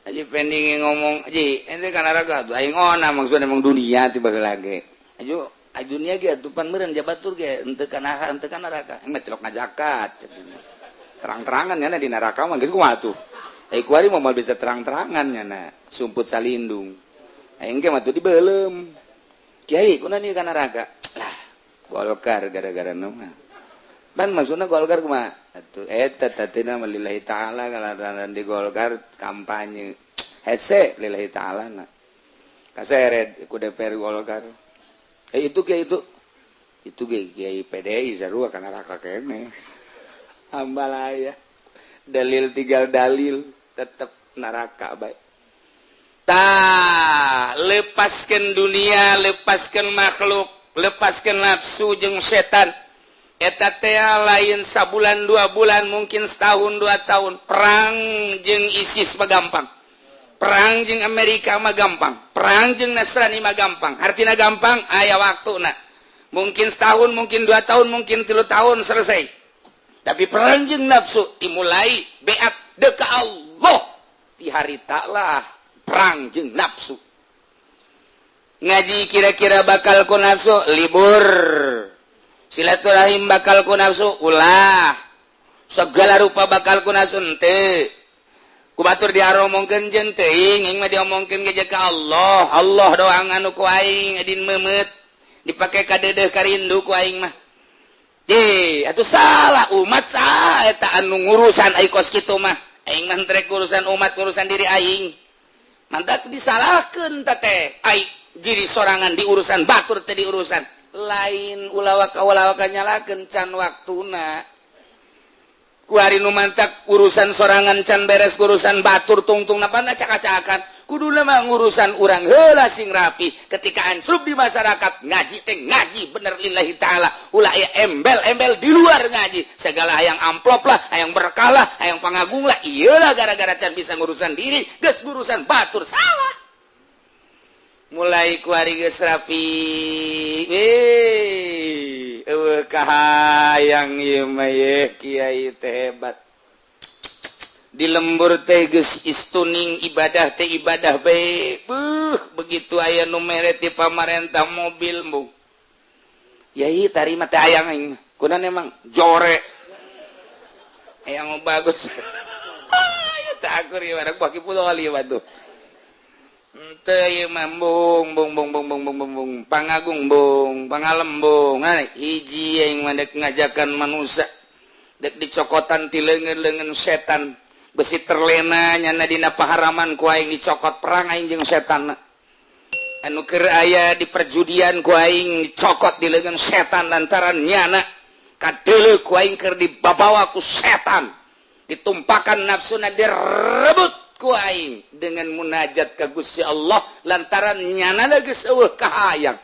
Haji Pendi ngomong, "Haji, ente ka neraka tuh aing ona maksudna emang dunia tiba lagi." Aju dunia ge atuh pan meureun jabatur ge henteu ka neraka, henteu ka neraka. Mah tilok ngazakat. Terang-terangan nya di neraka mah geus kumaha tuh. Ai kuari mah moal bisa terang-terangan nya sumput salindung. Aing ge mah tuh dibeuleum. Kiai kunaon ieu ka neraka? Lah, Golkar gara-gara mah. Ban maksudna Golkar kumaha? Atuh eta tatina mah lillahi ta'ala kalaran di Golkar kampanye. Hese lillahi ta'ala na. Kaseret ku DPR Golkar. Itu kiai itu. Itu ge kiai PDI sarua ka neraka keneh. Ambalaya. Dalil tinggal dalil tetep neraka bae. Tah, lepaskan dunia, lepaskan makhluk, lepaskan nafsu jeung setan. Eta teh lain sabulan 2 bulan, mungkin setahun 2 tahun. Perang jeung ISIS mah gampang. Perang jeung Amerika mah gampang. Perang jeung Nasrani mah gampang. Artina gampang aya waktuna. Mungkin setahun, mungkin 2 tahun, mungkin 3 tahun selesai. Tapi perang jeung nafsu dimulai beat deka Allah. Ti harita lah perang jeung nafsu. Ngaji kira-kira bakal ku nafsu libur. Silaturahim bakal ku nafsu ulah. Segala rupa bakal ku nafsu henteu. Ku batur diaromongkeun jeung teuing, aing mah diomongkeun ge ka Allah. Allah doang anu ku aing edin meumeut. Dipake kadeudeuh karindu ku aing mah. Ye, atuh salah umat saha eta anu ngurusan ai kos kitu mah. Aing mah rek urusan umat, urusan diri aing. Mantak disalahkeun teh teh. Ai diri sorangan diurusan batur teh diurusan. Lain ulawaka-ulawaka nyalakeun can waktuna. Ku hari nu mantak urusan sorangan can beres urusan batur tungtung napana caka-cakan. Kuduna mah ngurusan urang heula sing rapi. Ketika ansrup di masyarakat ngaji teh ngaji bener lillahi ta'ala. Ulah aya embel-embel di luar ngaji. Segala hayang amplop lah, hayang berkah lah, hayang pangagung lah. Iyalah gara-gara can bisa ngurusan diri, geus ngurusan batur salah. Mulai ku hari geus rapi. Weh, eueuh kahayang ieu mah ye kiai teh hebat. Di lembur teh geus istuning ibadah teh ibadah bae. Beuh, begitu aya nu mere ti pamarentah mobil mung. Yai tarima teh hayang aing. Kunaon emang jore. Hayang bagus. Ya teh akur ieu anak baki pulau ieu mah tuh. Teu ieu mah bung bung bung bung bung bung bung bung pangagung bung pangalembung. Hiji aing mah dek ngajakan manusia dek dicokotan ti leungeun-leungeun setan. Besi terlena nyana dina paharaman ku aing dicokot perang aing jeung setan. Anu keur aya di perjudian ku aing dicokot di leungeun setan lantaran nyana kadeuleu ku aing keur dibabawa ku setan. Ditumpakan nafsuna direbut ku aing dengan munajat ka Gusti Allah lantaran nyana geus eueuh kahayang.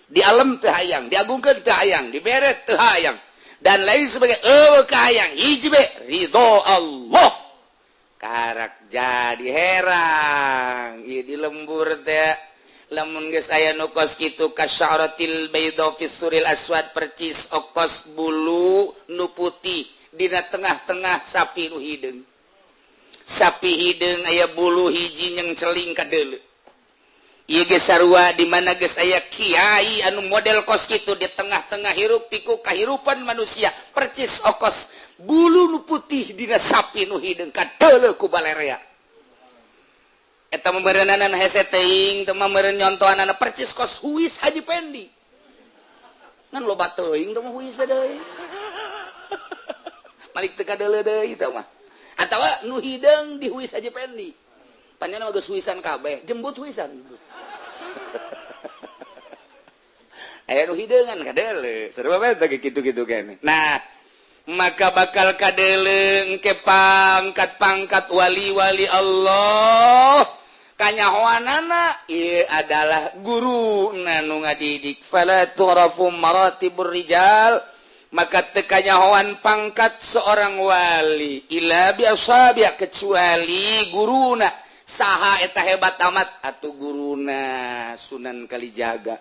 Di alam teu hayang, diagungkeun teu hayang, dibere teu hayang. Dan lain sebagai eueuh kahayang hiji be ridho Allah. Karak jadi herang ieu di lembur teh lamun geus aya nu kos kitu kasyaratil bayda fi suril aswad percis okos bulu nu putih dina tengah-tengah sapi nu hideung. Sapi hideung aya bulu hiji nyeng celing ka deuleu. Ieu geus sarua di mana geus aya kiai anu model kos kitu di tengah-tengah hirup pikuk kahirupan manusia percis okos bulu nu putih dina sapi nu hideung kadeuleu ku balerea. Eta meureunanan hese teuing teu mah meureun nyontohanana percis kos huis Haji Pendi. Ngan loba teuing teu mah huis deui. Malik teu kadeuleu deui teu mah. Atawa nu hideung di huis Haji Pendi. Panjang mah geus huisan kabeh, jembut huisan. Aya nu hideungan kadeuleu, sarua bae teh kitu-kitu keneh. Nah, maka bakal kadeuleu engke pangkat-pangkat wali-wali Allah. Kanyahoanana ieu adalah guru nu ngadidik. Fala tu'rafu maratibur rijal, maka teu kanyahoan pangkat seorang wali illa bi ashabi, kecuali guruna. Saha eta hebat amat atuh guruna Sunan Kalijaga.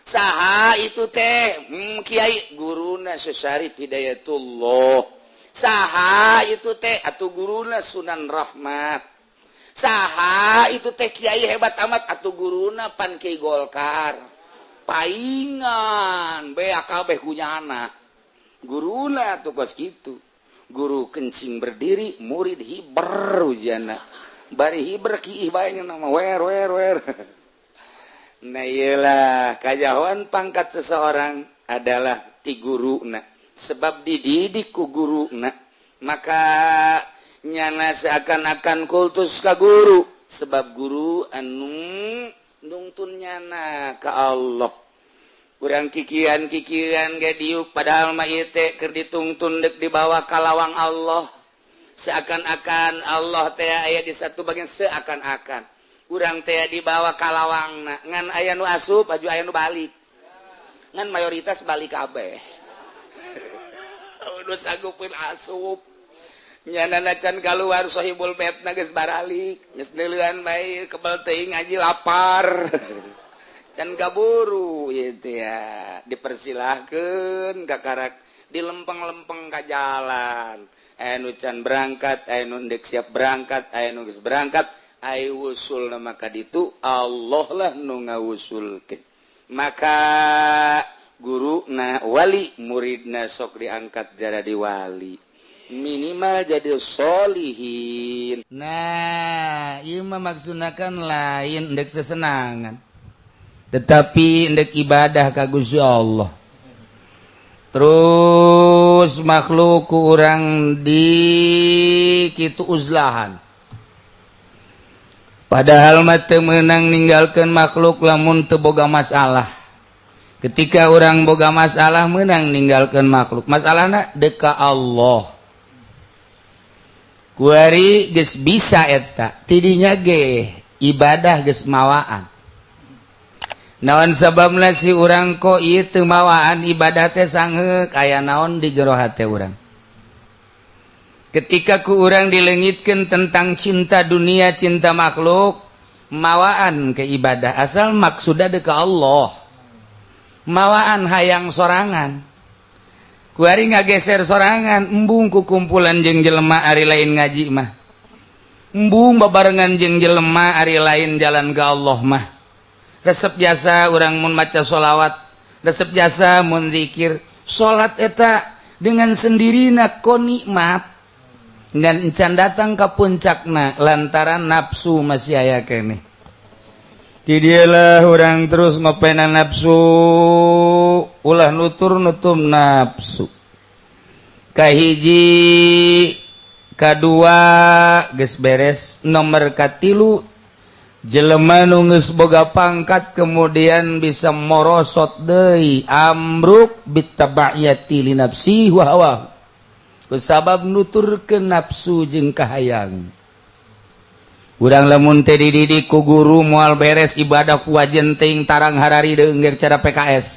Saha itu teh kiai guruna Syarif Hidayatullah. Saha itu teh atuh guruna Sunan Rahmat. Saha itu teh kiai hebat amat atuh guruna pan Kiai Golkar. Paingan beak kabeh ku nyana. Guruna tuh kos kitu. Guru kencing berdiri, murid hiber ujana. Bari hiber kiih bae nama wer wer wer. Nah iyalah kajauhan pangkat seseorang adalah ti guruna. Sebab dididik ku guruna, maka nyana seakan-akan kultus ka guru, sebab guru anu nungtun nyana ka Allah. Kurang kikian-kikian ge diuk padahal mah ieu teh keur ditungtun deuk dibawa ka lawang Allah. Seakan-akan Allah teh aya di satu bagian, seakan-akan urang teh dibawa ka lawangna, ngan aya nu asup baju aya nu balik, ngan mayoritas balik kabeh. Nu sanggupkeun asup nyana can kaluar sohibul betna geus baralik, geus neuleuan bae kebel teuing ngaji lapar. Can kaburu ieu teh ya dipersilahkeun kakarak dilempeng-lempeng ka jalan. Aya nu can berangkat, aya nu deuk siap berangkat, aya nu geus berangkat, aya wusulna maka ditu Allah lah nu ngawusulkeun. Maka guruna wali, muridna sok diangkat jadi wali, minimal jadi solihin. Nah, ieu mah maksudna kan lain ndek sesenangan, tetapi ndek ibadah ka Gusti Allah. Terus makhluk urang di kitu uzlahan. Padahal mah teu meunang ninggalkeun makhluk lamun teu boga masalah. Ketika orang boga masalah meunang ninggalkeun makhluk. Masalahna deuk ka Allah. Kuari geus bisa eta, tidinya ge ibadah geus mawaan. Naon sababna si urang kok ieu teu mawaan ibadah teh sangeuk aya naon di jero hate urang. Ketika ku urang dilengitkeun tentang cinta dunia, cinta makhluk, mawaan ke ibadah asal maksudna deuk ka Allah. Mawaan hayang sorangan. Kuari ngageser sorangan, embung ku kumpulan jeung jelema ari lain ngaji mah. Embung babarengan jeung jelema ari lain jalan ke Allah mah. Resep jasa urang mun maca sholawat, resep jasa mun zikir, salat eta dengan sendirina ko nikmat, ngan encan datang ka puncakna lantaran nafsu masih aya keneh. Di dialah urang terus ngopena nafsu, ulah nutur nutum nafsu. Kahiji, kadua geus beres, nomor katilu jelema nu geus boga pangkat kemudian bisa morosot deui amruk bitabaiyati li nafsi wa hawa. Kusabab nuturkeun nafsu jeung kahayang. Urang lamun teh dididik ku guru moal beres ibadah ku wajen teuing tarang harari deungeur cara PKS.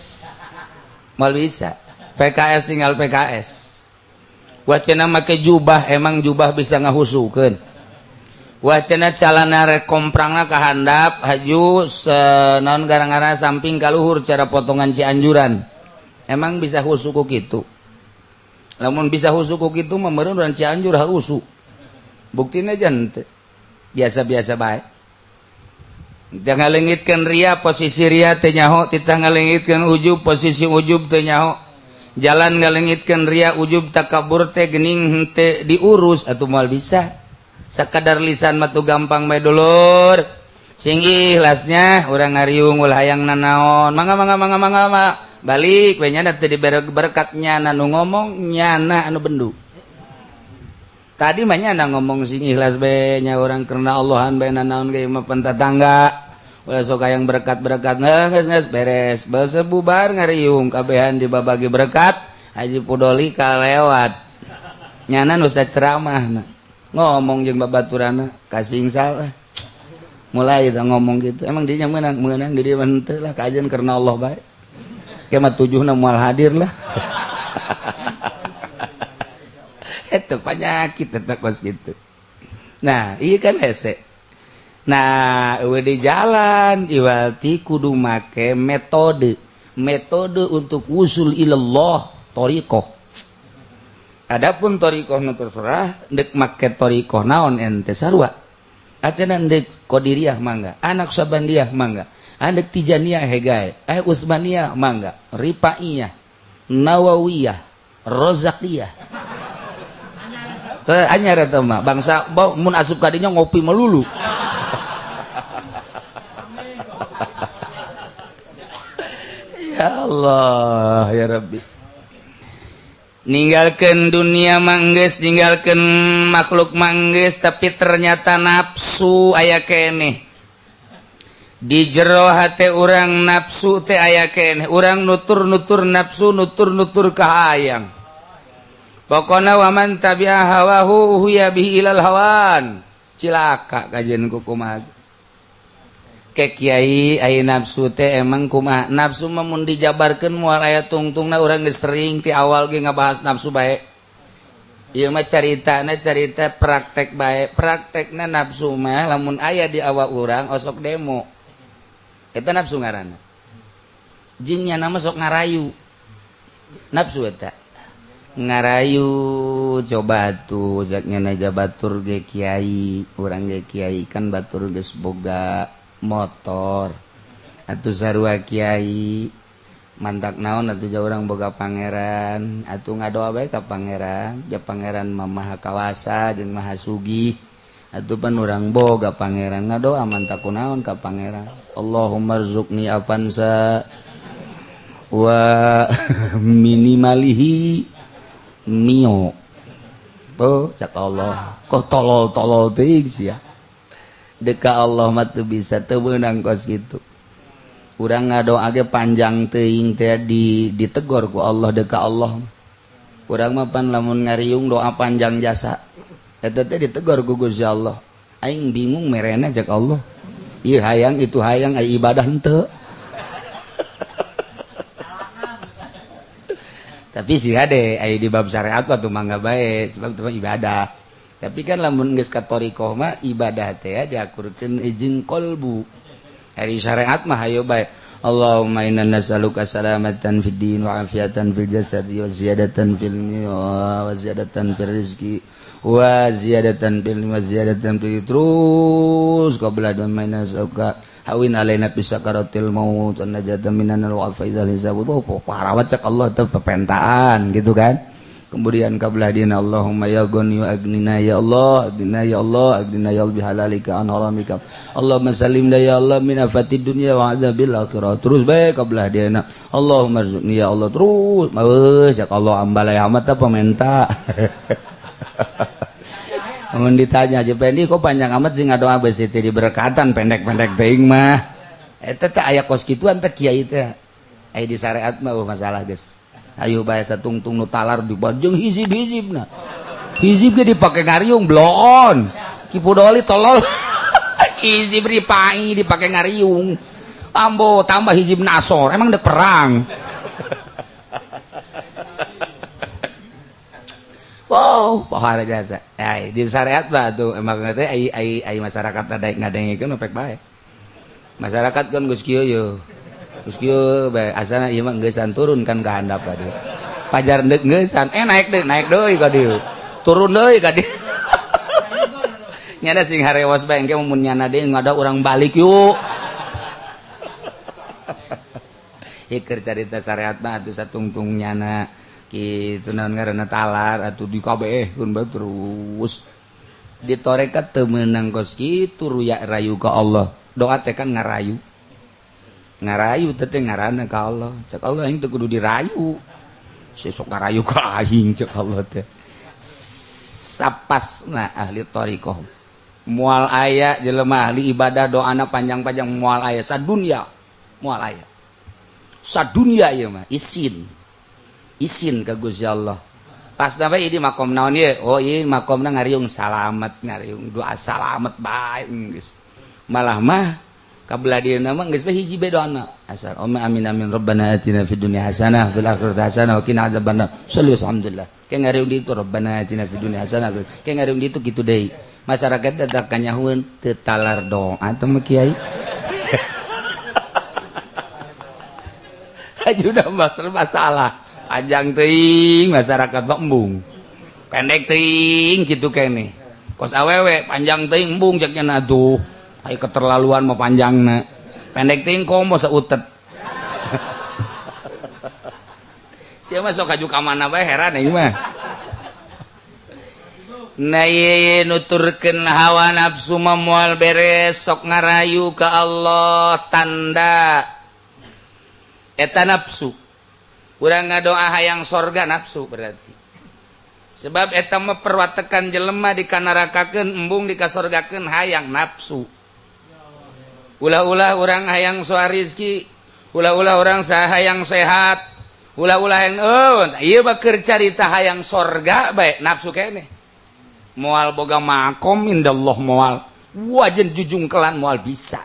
Moal bisa. PKS tinggal PKS. Wacana make jubah, emang jubah bisa ngahusukeun. Wacana calana rek komprangna ka handap haju naon gara-gara samping ka luhur cara potongan Cianjuran. Emang bisa husu ku kitu. Lamun bisa husu ku kitu mah meureun urang Cianjur husu. Buktina jan teu. Biasa-biasa bae. Teu ngalengitkeun ria, posisi ria teu nyaho, titah ngalengitkeun ujub, posisi ujub teu nyaho. Jalan ngalengitkeun ria, ujub, takabur teh geuning henteu diurus atuh moal bisa. Sakadar lisan mah tuh gampang bae dulur. Sing ikhlasnya urang ngariung ulah hayang nanaon. Mangga mangga mangga mangga mangga. Balik we nyana teu dibere berkat nyana nu ngomong nyana anu bendu. Tadi mah nyana ngomong sing ikhlas bae nya urang karena Allahan bae nanaon ge mah pentatangga. Ulah sok hayang berkat-berkat geus geus beres. Basa bubar ngariung kabehan dibabagi berkat Haji Pudoli kalewat. Nyana nu ceramah ngomong jeung babaturana kasing salah. Mulai kita ngomong gitu. Emang dia menang menang di dia henteu lah kajian karena Allah bae. Ke mah tujuhna moal hadir lah. Eta penyakit eta kos gitu. Nah, ieu kan hese. Nah, eueuh di jalan iwalti kudu make metode. Metode untuk usul ilallah thariqah. Adapun thariqah nu terserah deuk make thariqah naon ente sarua. Acan deuk Qadiriyah mangga, anak Sabandiyah mangga, andek Tijaniyah hegae, Utsmaniyah mangga, Rifaiyah, Nawawiyah, Rozakiyah. Teu anyar eta mah, bangsa mun asup ka dinya ngopi melulu. Ya Allah, ya Rabbi. Ninggalkeun dunia manggeus, ninggalkeun makhluk manggeus, tapi ternyata nafsu aya keneh. Di jero hate urang nafsu teh aya keneh, urang nutur-nutur nafsu, nutur-nutur kahayang. Pokona waman tabi'a hawahu huya bihi ilal hawan. Cilaka kajian ku kumaha. Ke kiai aya nafsu teh emang kumaha? Nafsu mah mun dijabarkeun moal aya tungtungna, urang geus sering ti awal ge ngabahas nafsu bae. Ieu mah caritana carita praktek bae. Praktekna nafsu mah lamun aya di awak urang osok demo. Eta nafsu ngaranna. Jeung nyana mah sok ngarayu. Nafsu eta. Ngarayu coba tuh zaknya naja batur ge kiai, urang ge kiai kan batur geus boga motor atuh sarua kiai mantak naon atuh jauh urang boga pangeran atuh ngadoa bae ka pangeran, ja pangeran mah maha kawasa jeung maha sugih atuh pan urang boga pangeran ngadoa mantak kunaon ka pangeran. Allahumma rzuqni avanza wa minimalihi mio. Oh, cak Allah kok tolol-tolol teuing sia. Deka Allah mah teu bisa teu meunang kos kitu. Urang ngadoa ge panjang teuing teh ditegor ku Allah deka Allah. Urang mah pan lamun ngariung doa panjang jasa. Eta teh ditegor ku Gusti Allah. Aing bingung merena cek Allah. Ieu hayang itu hayang ai ibadah henteu. Tapi sih hade ai di bab syariat mah tuh mangga bae sebab itu mah ibadah. Tapi kan lamun geus ka thariqah mah ibadah teh diakurkeun jeung qalbu. Ari syariat mah hayo bae. Allahumma inna nas'aluka salamatan fid din wa afiatan fil jasadi wa ziyadatan fil wa ziyadatan fil rizqi wa ziyadatan fil wa ziyadatan fil terus qabla dan mainna nas'aluka hawin alaina bi sakaratil maut an najata minan wa faizal hisab. Oh, parawat cak Allah teh pepentaan gitu kan. Kemudian qabla dina Allahumma ya ghani wa agnina ya Allah, agnina ya Allah, agnina ya Allah bihalalika an haramika. Allahumma salimna ya Allah min afatid dunya wa azabil akhirah. Terus bae qabla dina Allahumma rzuqni ya Allah terus. Geus ya Allah ambalai amat teh pamenta. Mun ditanya aja Pendi kok panjang amat sih ngadoa besi teh diberkatan pendek-pendek teuing mah. Eta teh aya kos kituan teh kiai teh. Aya di syariat mah masalah geus. Ayo bae satungtung nu talar dibajeng hizib-hizibna. Hizib ge dipake ngariung bloon. Ki Pudoli tolol. Hizib dipai dipake ngariung. Ambo tambah hizib nasor, emang dek perang. Wow, pohara jasa. Ai di syariat mah tuh emang teh ai ai ai masyarakat daek ngadengekeun pek bae. Masyarakat kan geus kieu ye. Geus kieu bae asana ieu mah geusan turun kan ka handap ka dieu. Pajar deuk geusan, naik deui ka dieu. Turun deui ka dieu. Nyana sing harewas bae engke mun nyana deui ngada urang balik yuk. Ieu keur carita syariat mah atuh satungtung nyana kitu naon ngaranna talar atuh di kabehkeun bae terus. Di tarekat teu meunang kos kitu ruya rayu ka Allah. Doa teh kan ngarayu. Ngarayu teh ngaranna ka Allah. Cek Allah aing teu kudu dirayu. Sesok ngarayu ka aing cek Allah teh. Sapasna ahli thariqah. Moal aya jelema ahli ibadah doana panjang-panjang moal aya sadunya. Moal aya. Sadunya ieu mah isin. Isin ka Gusti Allah. Pas sampai ini makom naon ieu? Oh ieu makomna ngariung salamet, ngariung doa salamet bae geus. Malah mah kabla dieuna mah geus bae hiji bae doana. Asal Allahumma amin amin rabbana atina fid dunya hasanah fil akhirati hasanah wa qina adzabannar. Sallu alhamdulillah. Ke ngariung di itu rabbana atina fid dunya hasanah. Ke ngariung di itu kitu deui. Masyarakat teh kanyahueun teu talar doa teh mah kiai. Ajudah masalah. Panjang teuing masyarakat mah embung. Pendek teuing kitu keneh. Kos awewe panjang teuing embung cek nya atuh. Ai keterlaluan mah panjangna. Pendek teuing komo sautet. Sia mah sok kaju ka mana bae heran aing mah. Nah ye nuturkeun hawa nafsu mah moal beres sok ngarayu ka Allah tanda eta nafsu. Urang ngadoa hayang sorga nafsu berarti. Sebab eta mah perwatekan jelema dikanarakakeun embung dikasorgakeun hayang nafsu. Ulah-ulah urang hayang soa rizki, ulah-ulah urang hayang sehat, ulah-ulah hayang oh, ieu mah keur carita hayang sorga bae nafsu keneh. Moal boga makom indallah moal wajen jujungkelan moal bisa.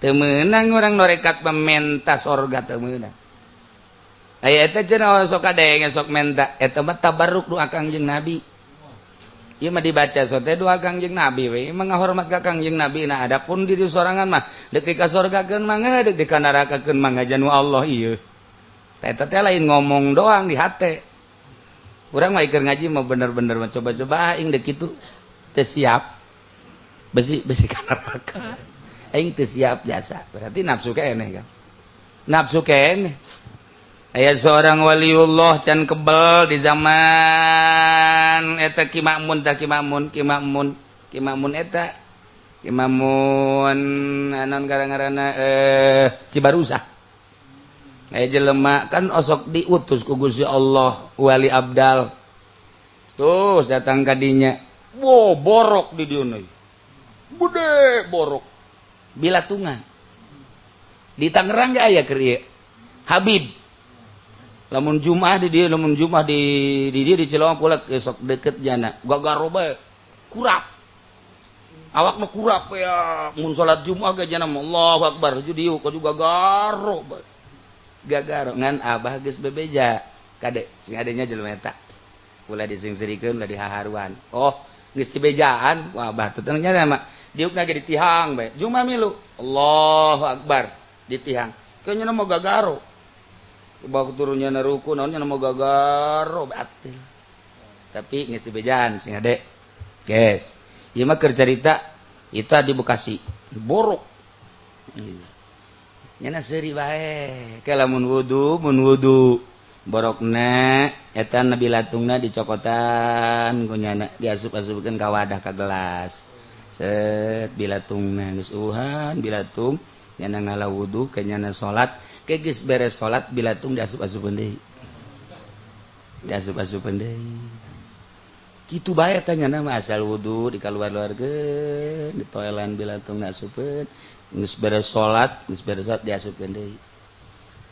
Teu meunang urang norekat mementa sorga teu meunang. Aya eta cenah sok kadenge sok menta eta mah tabarruk doa Kangjeng Nabi. Ieu mah dibaca sok teh doa Kangjeng Nabi we mah ngahormat ka Kangjeng Nabi. Nah adapun diri sorangan mah deuk dikasorgakeun mangga deuk dikanarakakeun mangga janu Allah ieu. Eta teh lain ngomong doang di hate. Urang mah keur ngaji mah bener-bener mencoba-coba aing deuk kitu teu siap. Besi ka neraka. Aing teu siap jasa. Berarti nafsu keneh kan. Nafsu keneh. Aya seorang waliullah can kebel di zaman eta Ki Makmun tah Ki Makmun Ki Makmun Ki Makmun eta Ki Makmun anon gara-garana Cibarusah. Aya jelema kan osok diutus ku Gusti Allah wali abdal. Terus datang ka dinya. Wo borok di dieu euy. Gede borok. Bilatungan. Di Tangerang ge aya keur ieu. Habib. Lamun Jumat di dieu, lamun Jumat di dieu di Cilongok kula sok deket jana. Gagaro bae. Kurap. Awak mah kurap ya. Mun salat Jumat ge jana Allahu Akbar. Dieu ka juga gagaro bae. Gagaro ngan abah geus bebeja. Kade sing adenya jelema eta. Ulah disingserikeun ulah dihaharuan. Oh, geus dibejaan ku abah teh nya mah diukna ge ditihang bae. Jumat milu. Allahu Akbar ditihang. Kayaknya mah gagaro. Bawa turunnya na ruku naonnya nama gagaro batil. Tapi geus dibejaan sing ade. Guys, ieu mah keur carita itu di Bekasi. Borok. Nyana seuri bae. Ke lamun wudu, mun wudu borokna eta nabi latungna dicokotan ku nyana diasup-asupkeun ka wadah ka gelas. Set bilatungna geus uhan bilatung nyana ngala wudu ke nyana salat. Geus beres salat bilatung diasup-asupeun deui. Diasup-asupeun deui. Kitu bae teh nya mah asal wudu dikaluar-luarkeun, ditoelan bilatung asupeun, geus beres salat diasupkeun deui.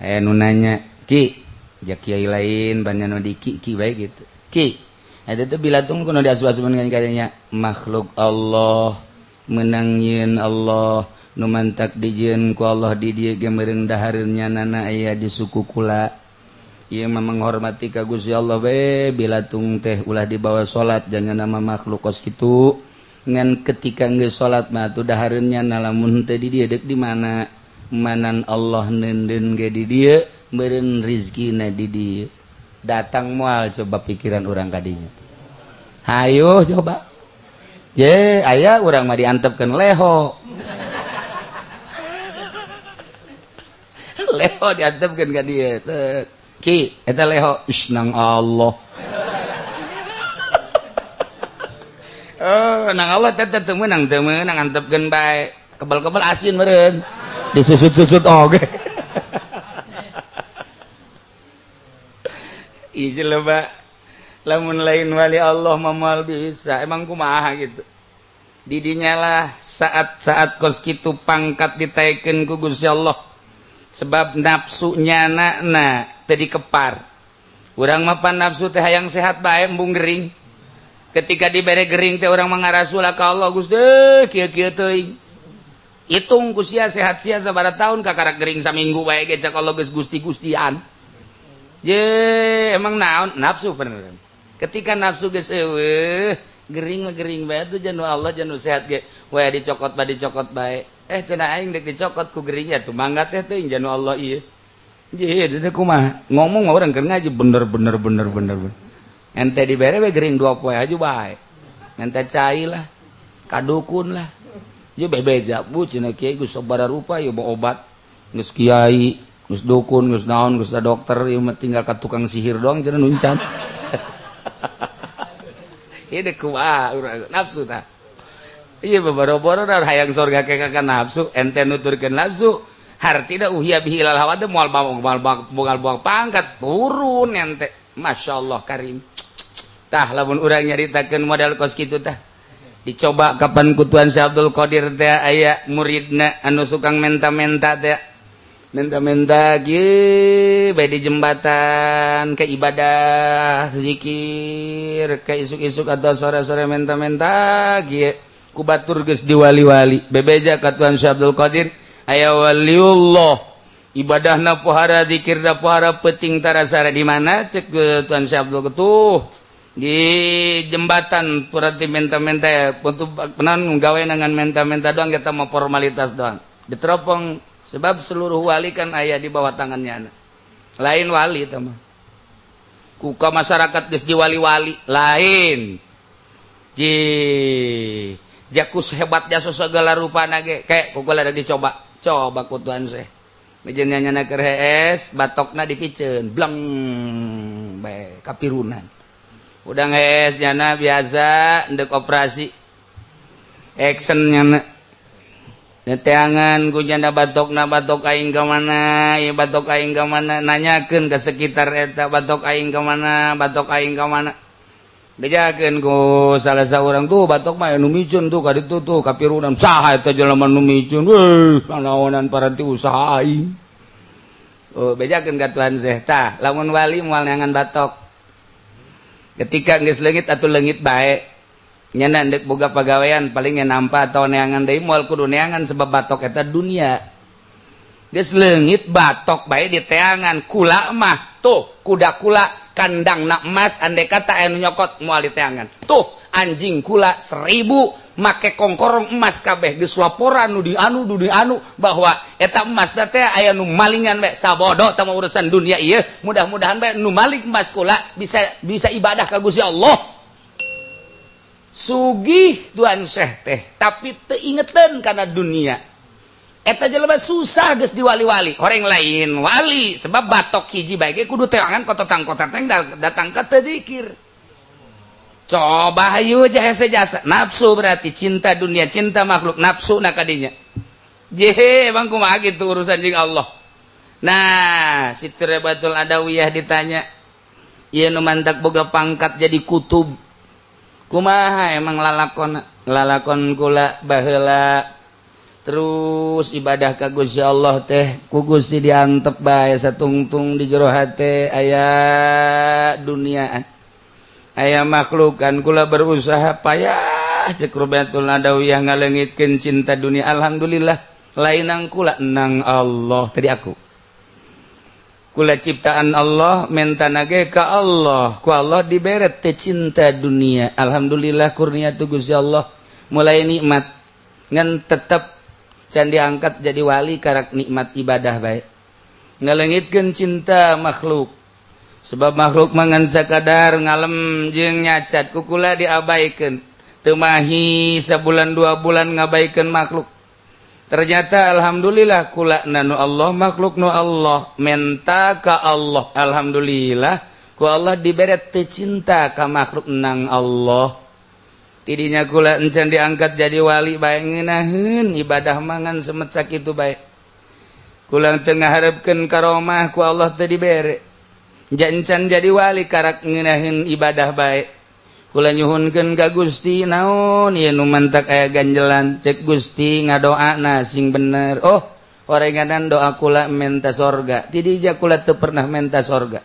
Aya nu nanya, "Ki, ja kiai lain banyak nu di ki ki bae gitu." Ki, eta teh bilatung kudu diasup-asupeun kan kadenya makhluk Allah meunang nyieun Allah. Nu mantak dijieun ku Allah di dieu ge meureun dahareun nyanana aya di suku kula. Ieu mah menghormati ka Gusti Allah we bilatung teh ulah dibawa salat jangan nama makhluk kos kitu. Ngan ketika geus salat mah atuh dahareun nyana lamun teh di dieu deuk di mana? Manan Allah neundeun ge di dieu meureun rizkina di dieu. Datang moal coba pikiran urang ka dinya. Hayo coba. Ye aya urang mah diantepkeun leho. Leho diantepkeun ka dieu. Ki, eta leho, ish nang Allah. Oh, nang Allah teh teu meunang antepkeun bae. Kebel-kebel asin meureun. Disusut-susut oge. Ieu jelema lamun lain wali Allah mah moal bisa. Emang kumaha gitu. Didinya lah saat-saat kos kitu pangkat ditaekeun ku Gusti Allah. Sebab nafsunya na teu dikepar. Urang mah pan nafsu teh hayang sehat bae embung gering. Ketika dibere gering teh urang mah ngarasula ka Allah, Gusti kieu-kieu teuing. Hitung ku sia sehat sia sabaraha tahun kakarak gering saminggu bae ge cak Allah geus gusti-gustian. Ye, emang naon nafsu bener. Ketika nafsu geus eueuh, gering mah gering bae tuh janu Allah janu sehat ge. We dicokot bae dicokot bae. Eh cenah aing deuk dicokot ku gering ya tuh mangga teh teuing janu Allah ieu. Ye, deui kumaha? Ngomong mah urang keur ngaji bener bener bener bener. Ente dibere we gering 2 poe aja bae. Ente cai lah, kadukun lah. Ye bebeja bu cenah kiai geus sabaraha rupa ieu obat. Geus kiai, geus dukun, geus naon, geus dokter, ieu mah tinggal ka tukang sihir doang cenah nuncan. Ieu deh kumaha urang nafsu tah. Ieu boro-boro hayang sorga ke ka nafsu, ente nuturkeun nafsu. Hartina uhia bihi ilal hawa teh moal moal pangkat turun ente. Masyaallah karim. Tah lamun urang nyaritakeun model kos kitu tah. Dicoba kapan ku Tuan Syekh Abdul Qadir teh aya muridna anu sukang menta-menta teh. Menta-menta kieu bae di jembatan ke ibadah zikir ke isuk-isuk atau sore-sore menta-menta kieu ku batur geus diwali-wali. Bebeja ka Tuan Syekh Abdul Qadir aya waliullah ibadahna pohara zikirna pohara peuting tarasara di mana cek Tuan Syekh Abdul tuh di jembatan purati menta-menta untuk penan gawe dengan menta-menta doang kita mau formalitas doang diteropong sebab seluruh wali kan aya di bawah tangannya lain wali tah mah kuka masyarakat geus diwali-wali lain ji jakus hebat jasa segala rupa nage kayak kukul ada dicoba coba ku Tuan Syekh mejennya nyana keur hees batokna dipiceun bleng bae kapirunan udah hees nyana biasa ndek operasi action nyana neteangan ku nyana batokna batok aing ka mana ieu batok aing ka mana nanyakeun ka sekitar eta batok aing ka mana batok aing ka mana bejakeun ku salah saurang tuh batok mah nu micun tuh ka ditu tuh kapirunan saha eta jelema nu micun weuh panaonan paranti usaha aing oh bejakeun ka Tuhan Syekh tah lamun wali moal neangan batok ketika geus leungit atuh leungit bae nyana deuk boga pagawean paling nampa atau neangan deui moal kudu neangan sebab batok eta dunia geus leungit batok bae di teangan kula mah tuh kuda kula kandang nak emas andai kata anu nyokot moal di teangan tuh anjing kula 1000 make kongkorong emas kabeh geus laporan nu di anu nu di anu bahwa eta emas teh aya nu malingan bae sabodo tah urusan dunia ieu mudah-mudahan bae nu maling emas kula bisa bisa ibadah ka Gusti Allah sugih Tuan Syekh teh tapi teu ingeteun kana dunia eta jelema susah geus diwali-wali horeng lain wali sebab batok hiji bae ge kudu teangan kototang-kototang datang ka teu zikir coba hayu jasa jasa nafsu berarti cinta dunia cinta makhluk nafsu na kadinya jehe emang kumaha gitu urusan jeung Allah. Nah Siti Rabiatul Adawiyah ditanya ieu nu mantak boga pangkat jadi kutub kumaha emang lalakon lalakon kula baheula terus ibadah ka Gusti Allah teh ku Gusti diantep bae satungtung di jero hate aya duniaan aya makhlukan kula berusaha payah cek Rabiatul Adawiyah ngaleungitkeun cinta dunia alhamdulillah lainang kula nang Allah tadi aku kula ciptaan Allah mentana ge ka Allah ku Allah dibere teh cinta dunia alhamdulillah kurnia tu Gusti Allah mulai nikmat ngan tetep can diangkat jadi wali karak nikmat ibadah bae ngaleungitkeun cinta makhluk sebab makhluk mangan sakadar ngalem jeung nyacat ku kula diabaikeun teu mahi sabulan 2 bulan ngabaikeun makhluk ternyata alhamdulillah kula nanu Allah makhluk nu Allah menta ka Allah alhamdulillah ku Allah dibere teu cinta ka makhluk nang Allah tidinya kula encan diangkat jadi wali bae ngeunaheun ibadah mangan semet sakitu bae kula teu ngaharepkeun karomah ku Allah teu dibere encan jadi wali karak ngeunaheun ibadah bae kula nyuhunkeun ka Gusti naon ieu nu mantak aya ganjelan cek Gusti ngadoana sing bener oh orenganan doa kula menta sorga tidinya kula teu pernah menta sorga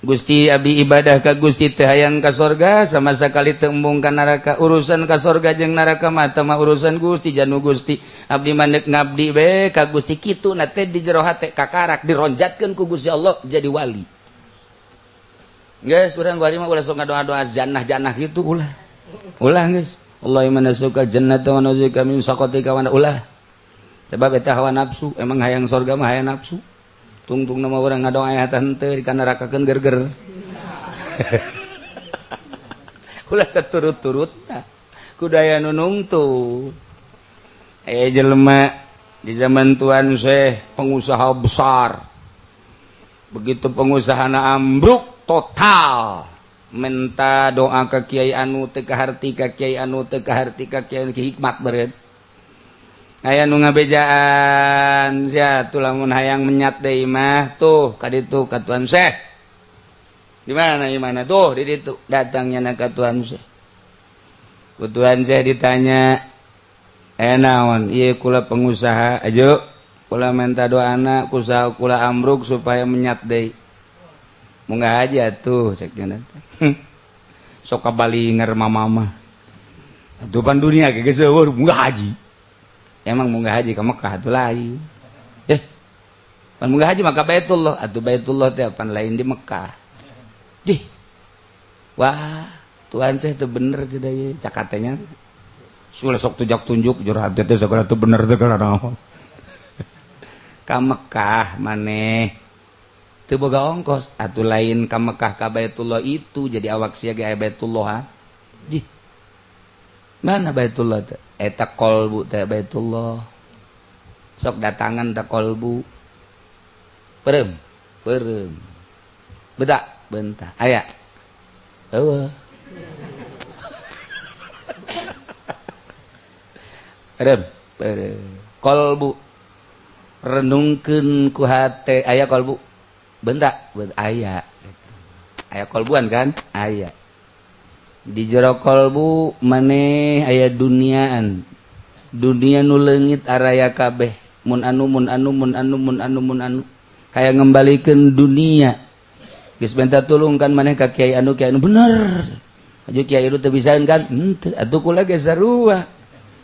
Gusti abdi ibadah ka Gusti teu hayang ka sorga sama sakali teu embung ka neraka urusan ka sorga jeung neraka mah teu mah urusan Gusti janu Gusti abdi mah neuk ngabdi we ka Gusti kitu na teh di jero hate kakarak dironjatkeun ku Gusti Allah jadi wali geus urang wali mah ulah sok ngadoa-doa jannah-jannah kitu ulah ulah geus Allahumma nas'aluka jannata wa na'udzubika min sakhatika wa ulah sebab eta hawa nafsu emang hayang sorga mah hayang nafsu tungtung nama orang ngadoa aya teh henteu dikanarakakeun gerger. Kula saturut-turutna kudu aya nu nungtun. Aya jelema di zaman Tuan Syekh pengusaha besar. Begitu pengusahana ambruk total, minta doa ke kiai anu teu kaharti, ka kiai anu teu kaharti, ka kiai anu hikmat beureut. Aya nu ngabejaan sia tuh lamun hayang menyat deui mah tuh ka ditu ka Tuan Syekh. Di mana di mana tuh di ditu datangnya na ka Tuan Syekh. Ku Tuan Syekh ditanya, naon ieu kula pengusaha aja kula minta doana usaha kula ambruk supaya menyat deui. Munggah aja tuh cek nya teh. Sok kabalinger mama mah. Atuh pan dunia ge geus eueuh munggah haji. Emang munggah haji ke Mekah atuh lain. Pan munggah haji maka Baitullah, atuh Baitullah teh pan lain di Mekah. Dih. Wah, Tuhan saya teu bener cenah ieu cakatenya. Sulah sok tujak tunjuk jero hati teh sagala teu bener teh kana naon. Ka Mekah maneh teu boga ongkos, atuh lain ka Mekah ka Baitullah itu jadi awak sia ge aya Baitullah. Ha? Dih. Mana Baitullah teh? Eta kolbu teh Baitullah. Sok datangan teh kolbu. Perem, perem. Bedak, bentah. Aya. Eueuh. Perem, perem. Kolbu. Renungkeun ku hate aya kolbu. Bentak, aya. Aya kolbuan kan? Aya. Di jero kolbu maneh aya duniaan. Dunia nu leungit araya kabeh. Mun anu mun anu mun anu mun anu mun anu. Kaya ngembalikeun dunia. Geus minta tulung kan maneh ka kiai anu bener. Aju kiai anu teu bisaeun kan? Henteu, atuh kula ge sarua.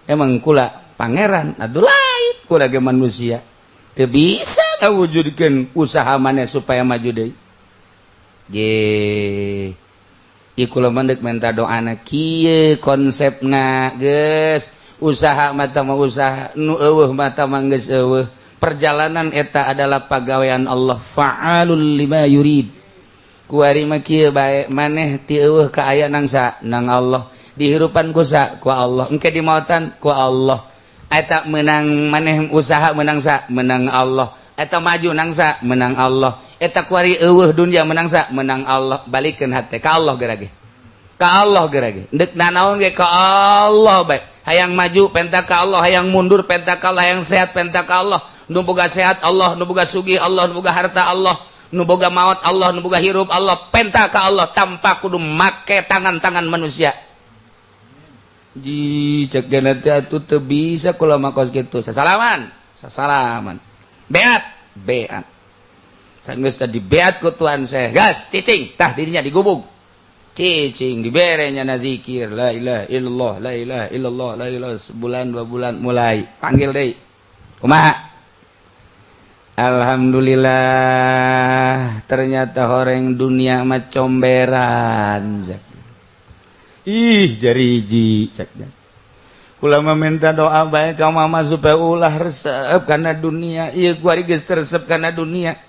Emang kula pangeran atuh lain kula ge manusia. Teu bisa ngawujudkeun usaha maneh supaya maju deui. Ge ieu kula mah deuk minta doana kieu konsepna geus usaha mata mah usaha nu eueuh mata mah geus eueuh. Perjalanan eta adalah pagawean Allah fa'alul lima yurid. Kuari mah kieu bae maneh ti eueuh ka aya nangsa nang Allah, dihirupan ku sa ku Allah, engke dimautan ku Allah. Eta menang maneh usaha menang sa menang Allah, eta maju nangsa menang Allah, eta kuari eueuh dunia menang sa menang Allah. Balikeun hate ka Allah gerage, ka Allah gerage, deuk nanaon ge ka Allah bae. Hayang maju penta ka Allah, hayang mundur penta ka Allah, hayang sehat penta ka Allah. Nu boga sehat Allah, nu boga sugih Allah, nu boga harta Allah, nu boga maot Allah, nu boga hirup Allah, penta ka Allah tanpa kudu make tangan-tangan manusia. Ji cek gana teh atuh teu bisa kula mah kos kitu. Sasalaman, sasalaman. Beat, beat. Kan geus tadi beat ku Tuhan saya. Gas, cicing, tah dirinya digubug. Cicing dibere nya na zikir la ilaha illallah, la ilaha illallah, la ilaha. Sebulan dua bulan mulai panggil deui. Kumaha? Alhamdulillah, ternyata horeng dunia mah comberan. Ih, jariji ceknya. Kula mah minta doa bae ka mama supaya ulah resep kana dunia. Ieu kuari geus teresep kana dunia.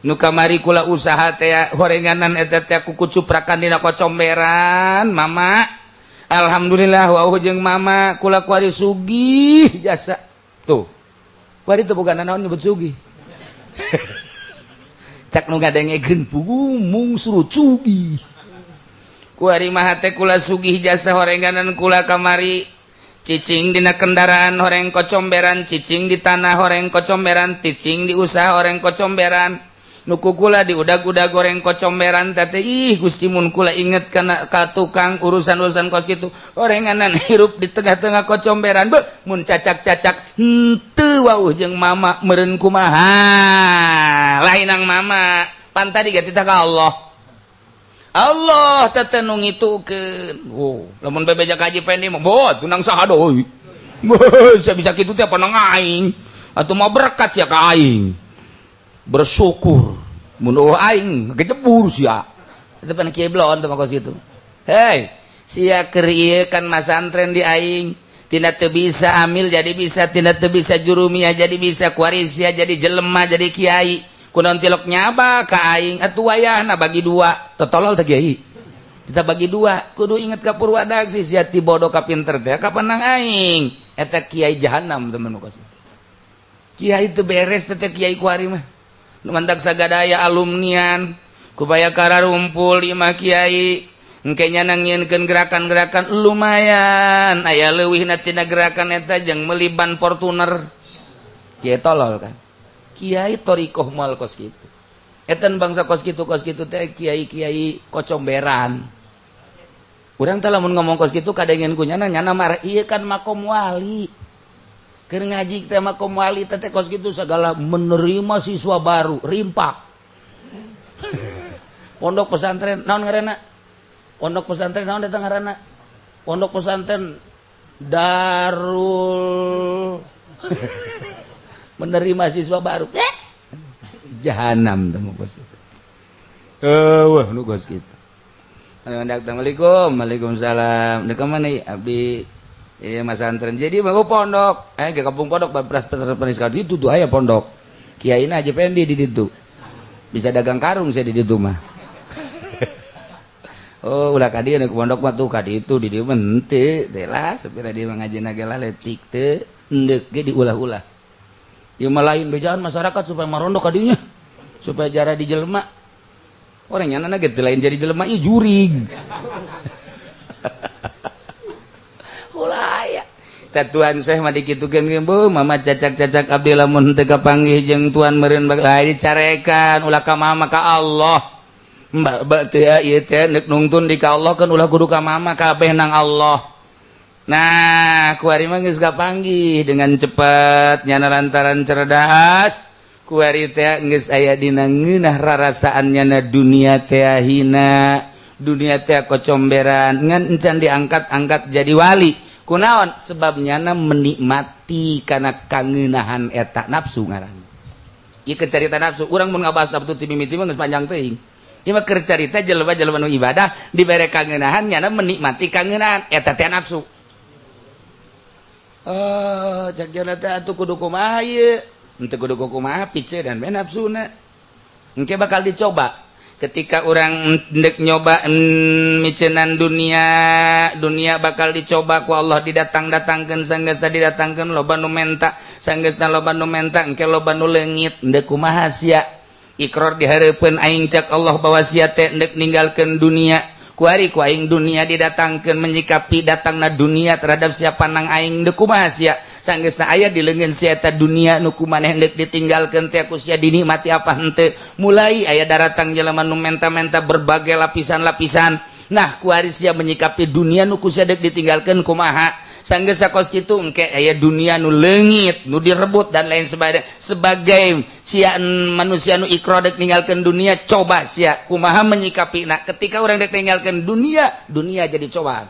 Nu kamari kula usaha teh horenganan eta teh ku kucuprakan dina kocomberan, mama. Alhamdulillah wau jeung mama kula kuari sugih jasa. Tuh. Kuari teu boga nanaon nyebut sugih. Cak nu ngadengekeun pugu mung suruh sugih. Kuari mah teh kula sugih jasa horenganan kula kamari. Cicing dina kendaraan horeng kocomberan, cicing di tanah horeng kocomberan, cicing di usaha horeng kocomberan. Nu ku kula di udag-udag goreng kocomberan teh. Ih Gusti mun kula inget kana ka tukang urusan-urusan kos kitu horenganan hirup di tengah-tengah kocomberan beuh mun cacak-cacak henteu wauh jeung mama meureun kumaha lainang mama pan tadi ge titah ka Allah. Allah tetenung ngitukeun. Oh, lamun bebeja ka Haji Pendi mah boh tunang saha deui. Beuh bisa kitu teh panang aing. Atuh mah berkat sia ka aing. Bersyukur mun eueuh aing ngejebur sia. Itu pan kieu blon teh mah kos kitu. Hei, sia keur ieu kan masantren di aing. Tina teu bisa amil jadi bisa, tina teu bisa jurumiyah jadi bisa, kuari sia jadi jelema jadi kiai. Kunaon tilok nyaba ka aing atuh wayahna bagi dua. Totolol teh kiai. Kita bagi dua, kudu inget ka Purwadaksi sia ti bodoh ka pinter teh kapan nang aing. Eta kiai jahanam teman kos. Kiai teu beres teh kiai kuari mah. Nu mantak sagadaya alumnian kubaya kararumpul lima kiai engke nya nyieunkeun gerakan-gerakan lumayan aya leuwihna tina gerakan eta jeung meuli ban Fortuner. Kiai tolol kan. Kiai thoriqoh moal kos kitu. Etan bangsa kos kitu teh kiai-kiai kocomberan. Urang teh lamun ngomong kos kitu kadengen ku nyana nyana marah ieu kan makom wali. Keur ngaji teh makom wali teh kos kitu segala menerima siswa baru rimpak. Pondok pesantren naon ngaranna? Pondok pesantren naon eta ngaranna? Pondok pesantren Darul menerima siswa baru. Jahanam teh kos kitu. Eueuh nu kos kitu. Assalamualaikum, waalaikumsalam. Deuk ka mana ieu? Abdi ieu masantren. Jadi mau pondok. Ke kampung pondok bapras penis ka ditu tuh aya pondok. Kiaina aja pendi di ditu. Bisa dagang karung saya di ditu mah. Oh, ulah ka dieu ke pondok mah tuh ka ditu di dieu mah henteu. Teh lah sapira dieu mah ngajina ge lah letik teu endeuk ge diulah-ulah. Ieu mah lain bejaan masyarakat supaya marondok ka dieu nya. Supaya jara di jelema. Orang nyana ge teu lain jadi jelema ieu jurig. Ulah aya. Tah tuan Syekh mah dikitukeun ge bu, mama cacak-cacak abdi lamun teu kapanggih jeung tuan meureun bakal dicarekan ulah ka mama ka Allah. Mbak mbak teh ieu teh neuk nungtun di ka Allah kan ulah kudu ka mama kabeh nang Allah. Nah, kuari mah geus kapanggih dengan cepat nyana lantaran cerdas. Kuari teh geus aya dina ngeunah rarasaan nyana dunia teh hina, dunia teh kocomberan ngan encan diangkat-angkat jadi wali. Kunaon? Sebab nyana menikmati kana kangeunahan eta nafsu ngaranna. Ieu keur carita nafsu, urang mun ngabahas nafsu ti mimiti mah geus panjang teuing. Ieu mah keur carita jelema-jelema nu ibadah dibere kangeunahan nyana menikmati kangeunahan eta teh nafsu. Oh, cak jana teh atuh kudu kumaha ieu? Henteu kudu kumaha pice dan bae nafsuna. Engke bakal dicoba. Ketika orang ndek nyoba micenan dunia, dunia bakal dicoba ku Allah didatang-datangkeun sanggeusna didatangkeun loba nu menta, sanggeusna loba nu menta engke loba nu leungit ndek kumaha sia. Ikrar dihareupeun aing cak Allah bahwa sia teh ndek ninggalkeun dunia. Kuari ku aing dunia didatangkeun menyikapi datangna dunia terhadap siapa nang aing ndek kumaha sia. Sanggeusna aya di leungeun sia eta dunia nu kumaneh deuk ditinggalkeun teh ku sia dinikmati apa henteu. Mulai aya daratang jelema nu menta-menta berbagai lapisan-lapisan. Nah kuari sia menyikapi dunia nu ku sia deuk ditinggalkeun kumaha. Sanggeusna kos kitu engke aya dunia nu leungit, nu direbut dan lain sebagainya. Sebagai sia manusia nu ikrar deuk ninggalkeun dunia, coba sia kumaha menyikapi. Nah ketika urang deuk ninggalkeun dunia, dunia jadi cobaan.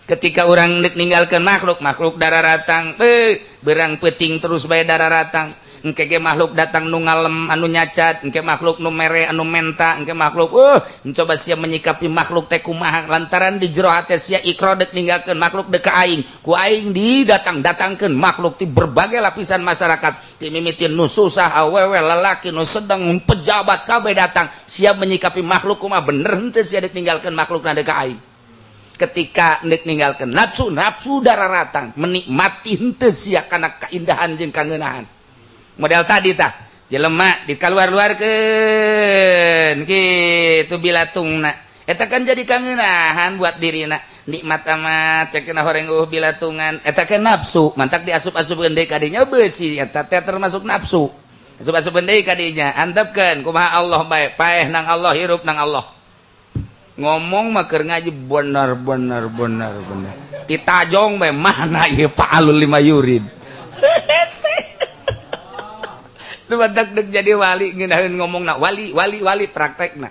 Ketika orang dek ninggalkeun makhluk, makhluk dararatang, berang peting terus bae dararatang. Engke ge makhluk datang nu ngalem anu nyacat, engke makhluk nu mere anu menta, engke makhluk coba sia menyikapi makhluk teh kumaha lantaran di jero hate sia ikrar dek ninggalkeun makhluk dek ka aing. Ku aing didatang-datangkeun makhluk ti berbagai lapisan masyarakat, ti mimitin nu susah, awewe, lalaki, nu sedang, pejabat kabeh datang. Sia menyikapi makhluk kumaha bener henteu sia dek ninggalkeun makhluk na dek ka aing. Ketika nek ninggalkeun nafsu, nafsu dararatang menikmati henteu sia kana kaindahan jeung kangeunahan. Model tadi tah, jelema dikaluar-luarkeun kitu bilatungna. Eta kan jadi kangeunahan buat dirina. Nikmat amat cek kena horeng bilatungan. Eta kan nafsu, mantak diasup-asupkeun deui ka dinya beusi eta teh termasuk nafsu. Asup-asupkeun deui ka dinya, antepkeun kumaha Allah bae, paeh nang Allah, hirup nang Allah. Ngomong mah keur ngaji bener bener bener bener. Ditajong bae mana ieu fa'alul lima yurid. Nu badak deuk jadi wali ngeunaheun ngomongna wali wali wali praktekna.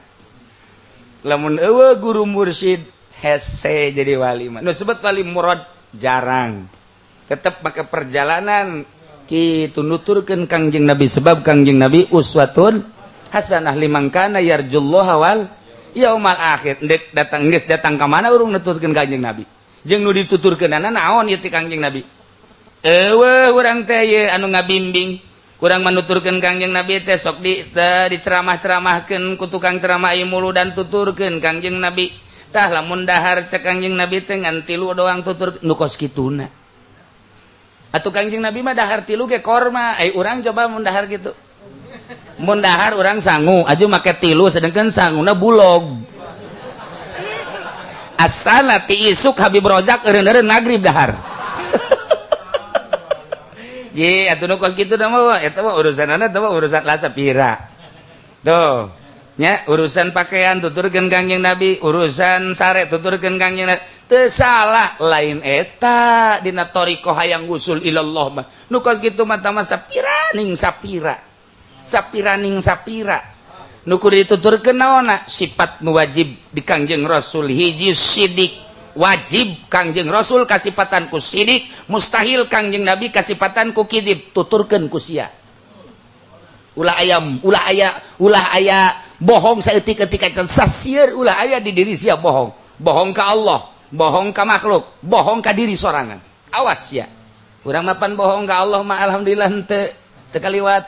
Lamun eueuh guru mursyid hese jadi wali mah. Nu sebut wali murad jarang. Tetep make perjalanan kitu nuturkeun Kangjeng Nabi sebab Kangjeng Nabi uswatun hasanah liman kana yarjullaha wal yaumal akhir. Ndek datang geus datang ka mana urung nuturkeun Kangjeng Nabi. Jeung nu dituturkeunana naon ieu ti Kangjeng Nabi? Eueuh urang teh ieu anu ngabimbing. Kurang menuturkeun Kangjeng Nabi teh sok di diceramah-ceramahkeun ku tukang ceramah ieu mulu dan tuturkeun Kangjeng Nabi. Tah lamun dahar cek Kangjeng Nabi teh ngan tilu doang tutur nu kos kituna. Atuh Kangjeng Nabi mah dahar tilu ge korma. Ai urang coba mun dahar kitu. Mun dahar urang sangu aju make tilu sedangkan sanguna bulog. Asana ti isuk Habib Rozak eureun-eureun magrib dahar. Ji atuh nu kos kitu da mah eta mah urusanana eta mah urusan lasapira. Tuh. Nya urusan pakaian tuturkeun Kangjeng Nabi, urusan sare tuturkeun Kangjeng Nabi. Teu salah lain eta dina thariqah hayang usul ilallah mah. Nu kos kitu mah tah sapira ning sapira. Sapira ning sapira. Nu kudu dituturkeun naonna? Sifat nu wajib di Kangjeng Rasul hiji sidik. Wajib Kangjeng Rasul kasipatan ku sidik, mustahil Kangjeng Nabi kasipatan ku kidib, tuturkeun ku sia. Ulah ayam, ulah aya, ulah aya bohong saeutik-eutik acan sasieur ulah aya di diri sia bohong. Bohong ka Allah, bohong ka makhluk, bohong ka diri sorangan. Awas sia. Urang mapan bohong ka Allah mah alhamdulillah henteu teu kaliwat.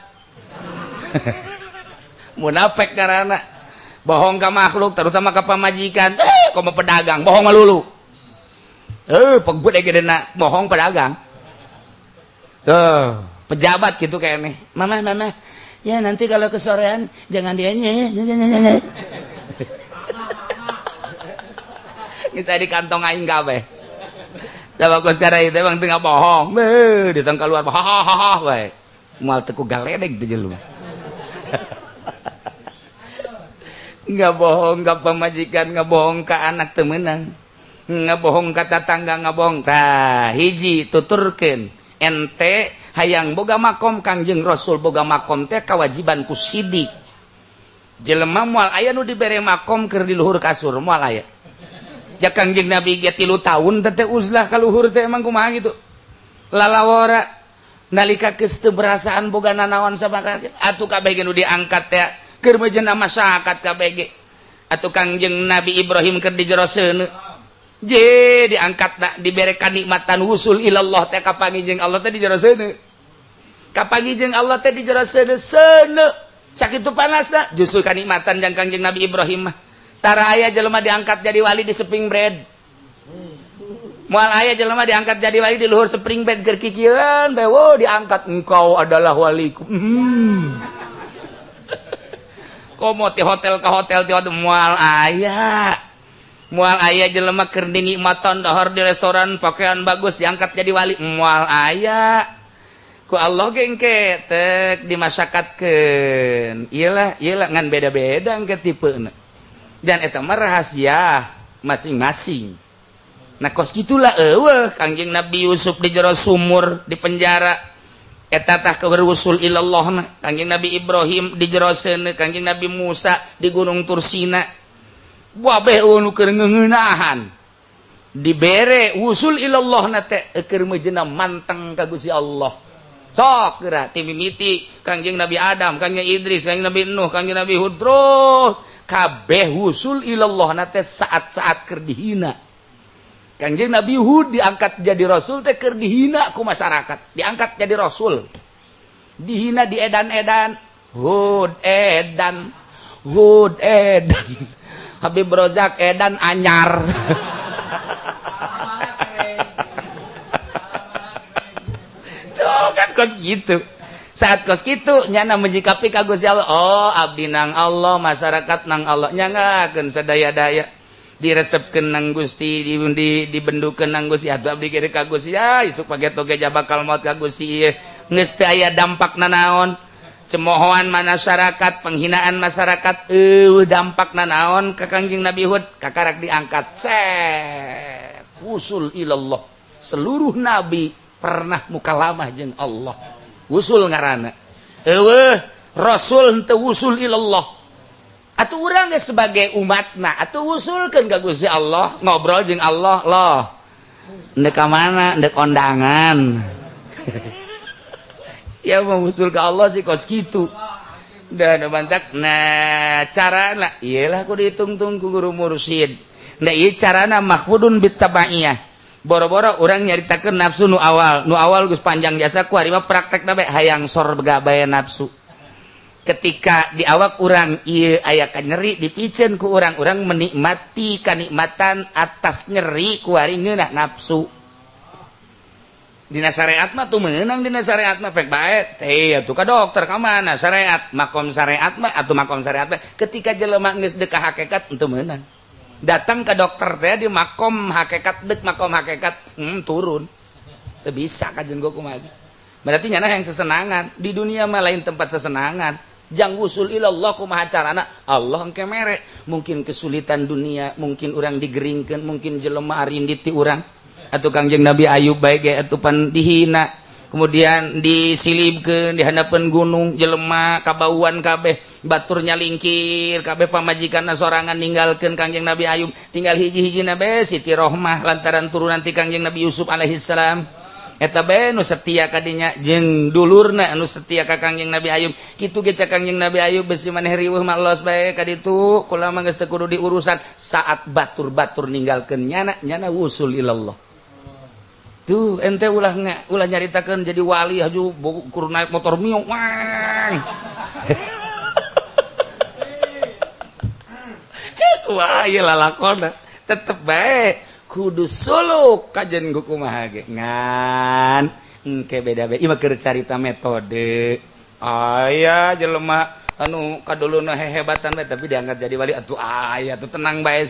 Munafik karana. Bohong ka makhluk terutama ka pamajikan, komo pedagang, bohong melulu. Pegut gedena bohong pedagang. Tuh, pejabat gitu kayaknya. Mama, mama. Ya nanti kalau kesorean jangan dianya. Geus di kantong aing kabeh. Da bagus karena itu emang teu bohong. Beuh, ditong keluar hahaha bae. Moal teu ku galedeg teh jelema. Enggak bohong ka pamajikan, enggak bohong ka anak teu meunang. Enggak bohong ka tatangga, enggak bohong. Tah, hiji tuturkeun ente hayang boga makom Kangjeng Rasul boga makom teh kewajiban ku sidik. Jelema moal aya nu dibere makom keur di luhur kasur moal aya. Ja Kangjeng Nabi ge 3 tahun teh uzlah ka luhur teh emang kumaha gitu. Lalawara nalika geus teu berasaan boga nanaon sama atuh kabeh ge nu diangkat teh keur meujeuhna masyarakat kabeh ge. Atuh Kangjeng Nabi Ibrahim keur di jero seuneu. Je diangkat nak dibere kanikmatan wusul ilallah teh kapanggih jeung Allah teh di jero seuneu. Kapanggih jeung Allah teh di jero seuneu seuneu. Sakitu panasna justru kanikmatan jang Kangjeng Nabi Ibrahim mah. Tara aya jelema diangkat jadi wali di spring bread. Moal aya jelema diangkat jadi wali di luhur spring bed keur kikieuan bae wo diangkat engkau adalah waliku. Komo ti hotel ka hotel ti moal aya. Moal aya jelema keur dinikmatan dahar di restoran pakaian bagus diangkat jadi wali moal aya. Ku Allah ge engke tek dimasyarakatkeun. Iyalah, iyalah ngan beda-beda engke tipena. Dan eta mah rahasia masing-masing. Nah kos kitulah eueuh Kangjeng Nabi Yusuf di jero sumur di penjara. Eta tah keur wusul ilallah. Kangjeng Nabi Ibrahim di jero seuneu, Kangjeng Nabi Musa di Gunung Tursina. Wabeh nu keur ngeuneunahan dibere wusul ilallah na teh keur meujeuhna manteng ka Gusti Allah. Sok geura ti mimiti Kangjeng Nabi Adam, Kangjeng Idris, Kangjeng Nabi Nuh, Kangjeng Nabi Hud terus kabeh wusul ilallah na teh saat-saat keur dihina. Kangjeng Nabi Hud diangkat jadi rasul teh keur dihina ku masyarakat, diangkat jadi rasul. Dihina di edan-edan, Hud edan, Hud edan. Habib Rozak edan anyar. Tuh kan kos gitu. Saat kos gitu nyana menyikapi ka Gusti Allah. Oh, abdi nang Allah, masyarakat nang Allah. Nyangakeun sadaya-daya. Diresepkeun nang Gusti, dibendukeun nang Gusti. Atuh abdi ge ka Gusti. Ya, isuk pageto ge bakal maot ka Gusti ieu. Geus teu aya dampak nanaon. Cemohoan masyarakat, penghinaan masyarakat, dampak nanaon ka Kangjeng Nabi Hud kakarak diangkat. Set wusul ilallah. Seluruh nabi pernah mukalamah jeung Allah. Wusul ngaranna. Eueuh, rasul henteu wusul ilallah. Atuh urang ge sebagai umatna, atuh wusulkeun ka Gusti Allah, ngobrol jeung Allah loh. Ndek ka mana? Ndek kondangan. Ya mau usul ke Allah sih kos gitu. Dan mantak nah carana iyalah kudu ditungtung ku guru mursyid. Nah ieu carana mahfudun bitabaiyah. Boro-boro urang nyaritakeun nafsu nu awal geus panjang jasa ku ari mah praktekna bae hayang sorga bae nafsu. Ketika di awak urang ieu aya kanyeri, dipiceun ku urang, urang menikmati kanikmatan atas nyeri kuari ngeunah nafsu. Dina syariat mah tuh meunang, dina syariat mah pek bae teh atuh ka dokter ka mana syariat, makom syariat mah atuh, makom syariat mah. Ketika jelema geus deuk ka hakikat, henteu meunang datang ke dokter teh. Di makom hakikat, dek makom hakikat, turun teu bisa kajen gua kumaha. Berarti nyana yang sesenangan di dunia mah lain tempat sesenangan. Jang wusul ilallah kumaha carana, Allah engke mere. Mungkin kesulitan dunia, mungkin orang digeringkeun, mungkin jelema arindit ti urang. Atau Kangjeng Nabi Ayub bae ge atuh pan dihina, kemudian disilibkeun di handapeun gunung, jelema kabauan kabeh, baturnya lingkir kabeh, pamajikanna sorangan ninggalkeun Kangjeng Nabi Ayub, tinggal hiji-hijina bae, Siti Rohmah, lantaran turunan ti Kangjeng Nabi Yusuf alaihissalam. Eta bae nu setia kadinya jeung dulurna anu setia ka Kangjeng Nabi Ayub. Kitu ge cak Kangjeng Nabi Ayub, besi maneh riweuh mah los bae ka ditu, kula mah geus teu kudu diurusan. Saat batur-batur ninggalkeun nyana, nyana wusul ilallah. Tuh ente ulah ulah nyaritakeun jadi wali haju kur naik motor Mio wang. Wah, ieu lalakonna tetep bae kudu suluk kajen kumaha ge ngan engke beda-beda. Ieu mah keur carita metode. Aya jelema anu kaduluna hehebatan bae tapi diangkat jadi wali atuh aya tuh, tenang bae.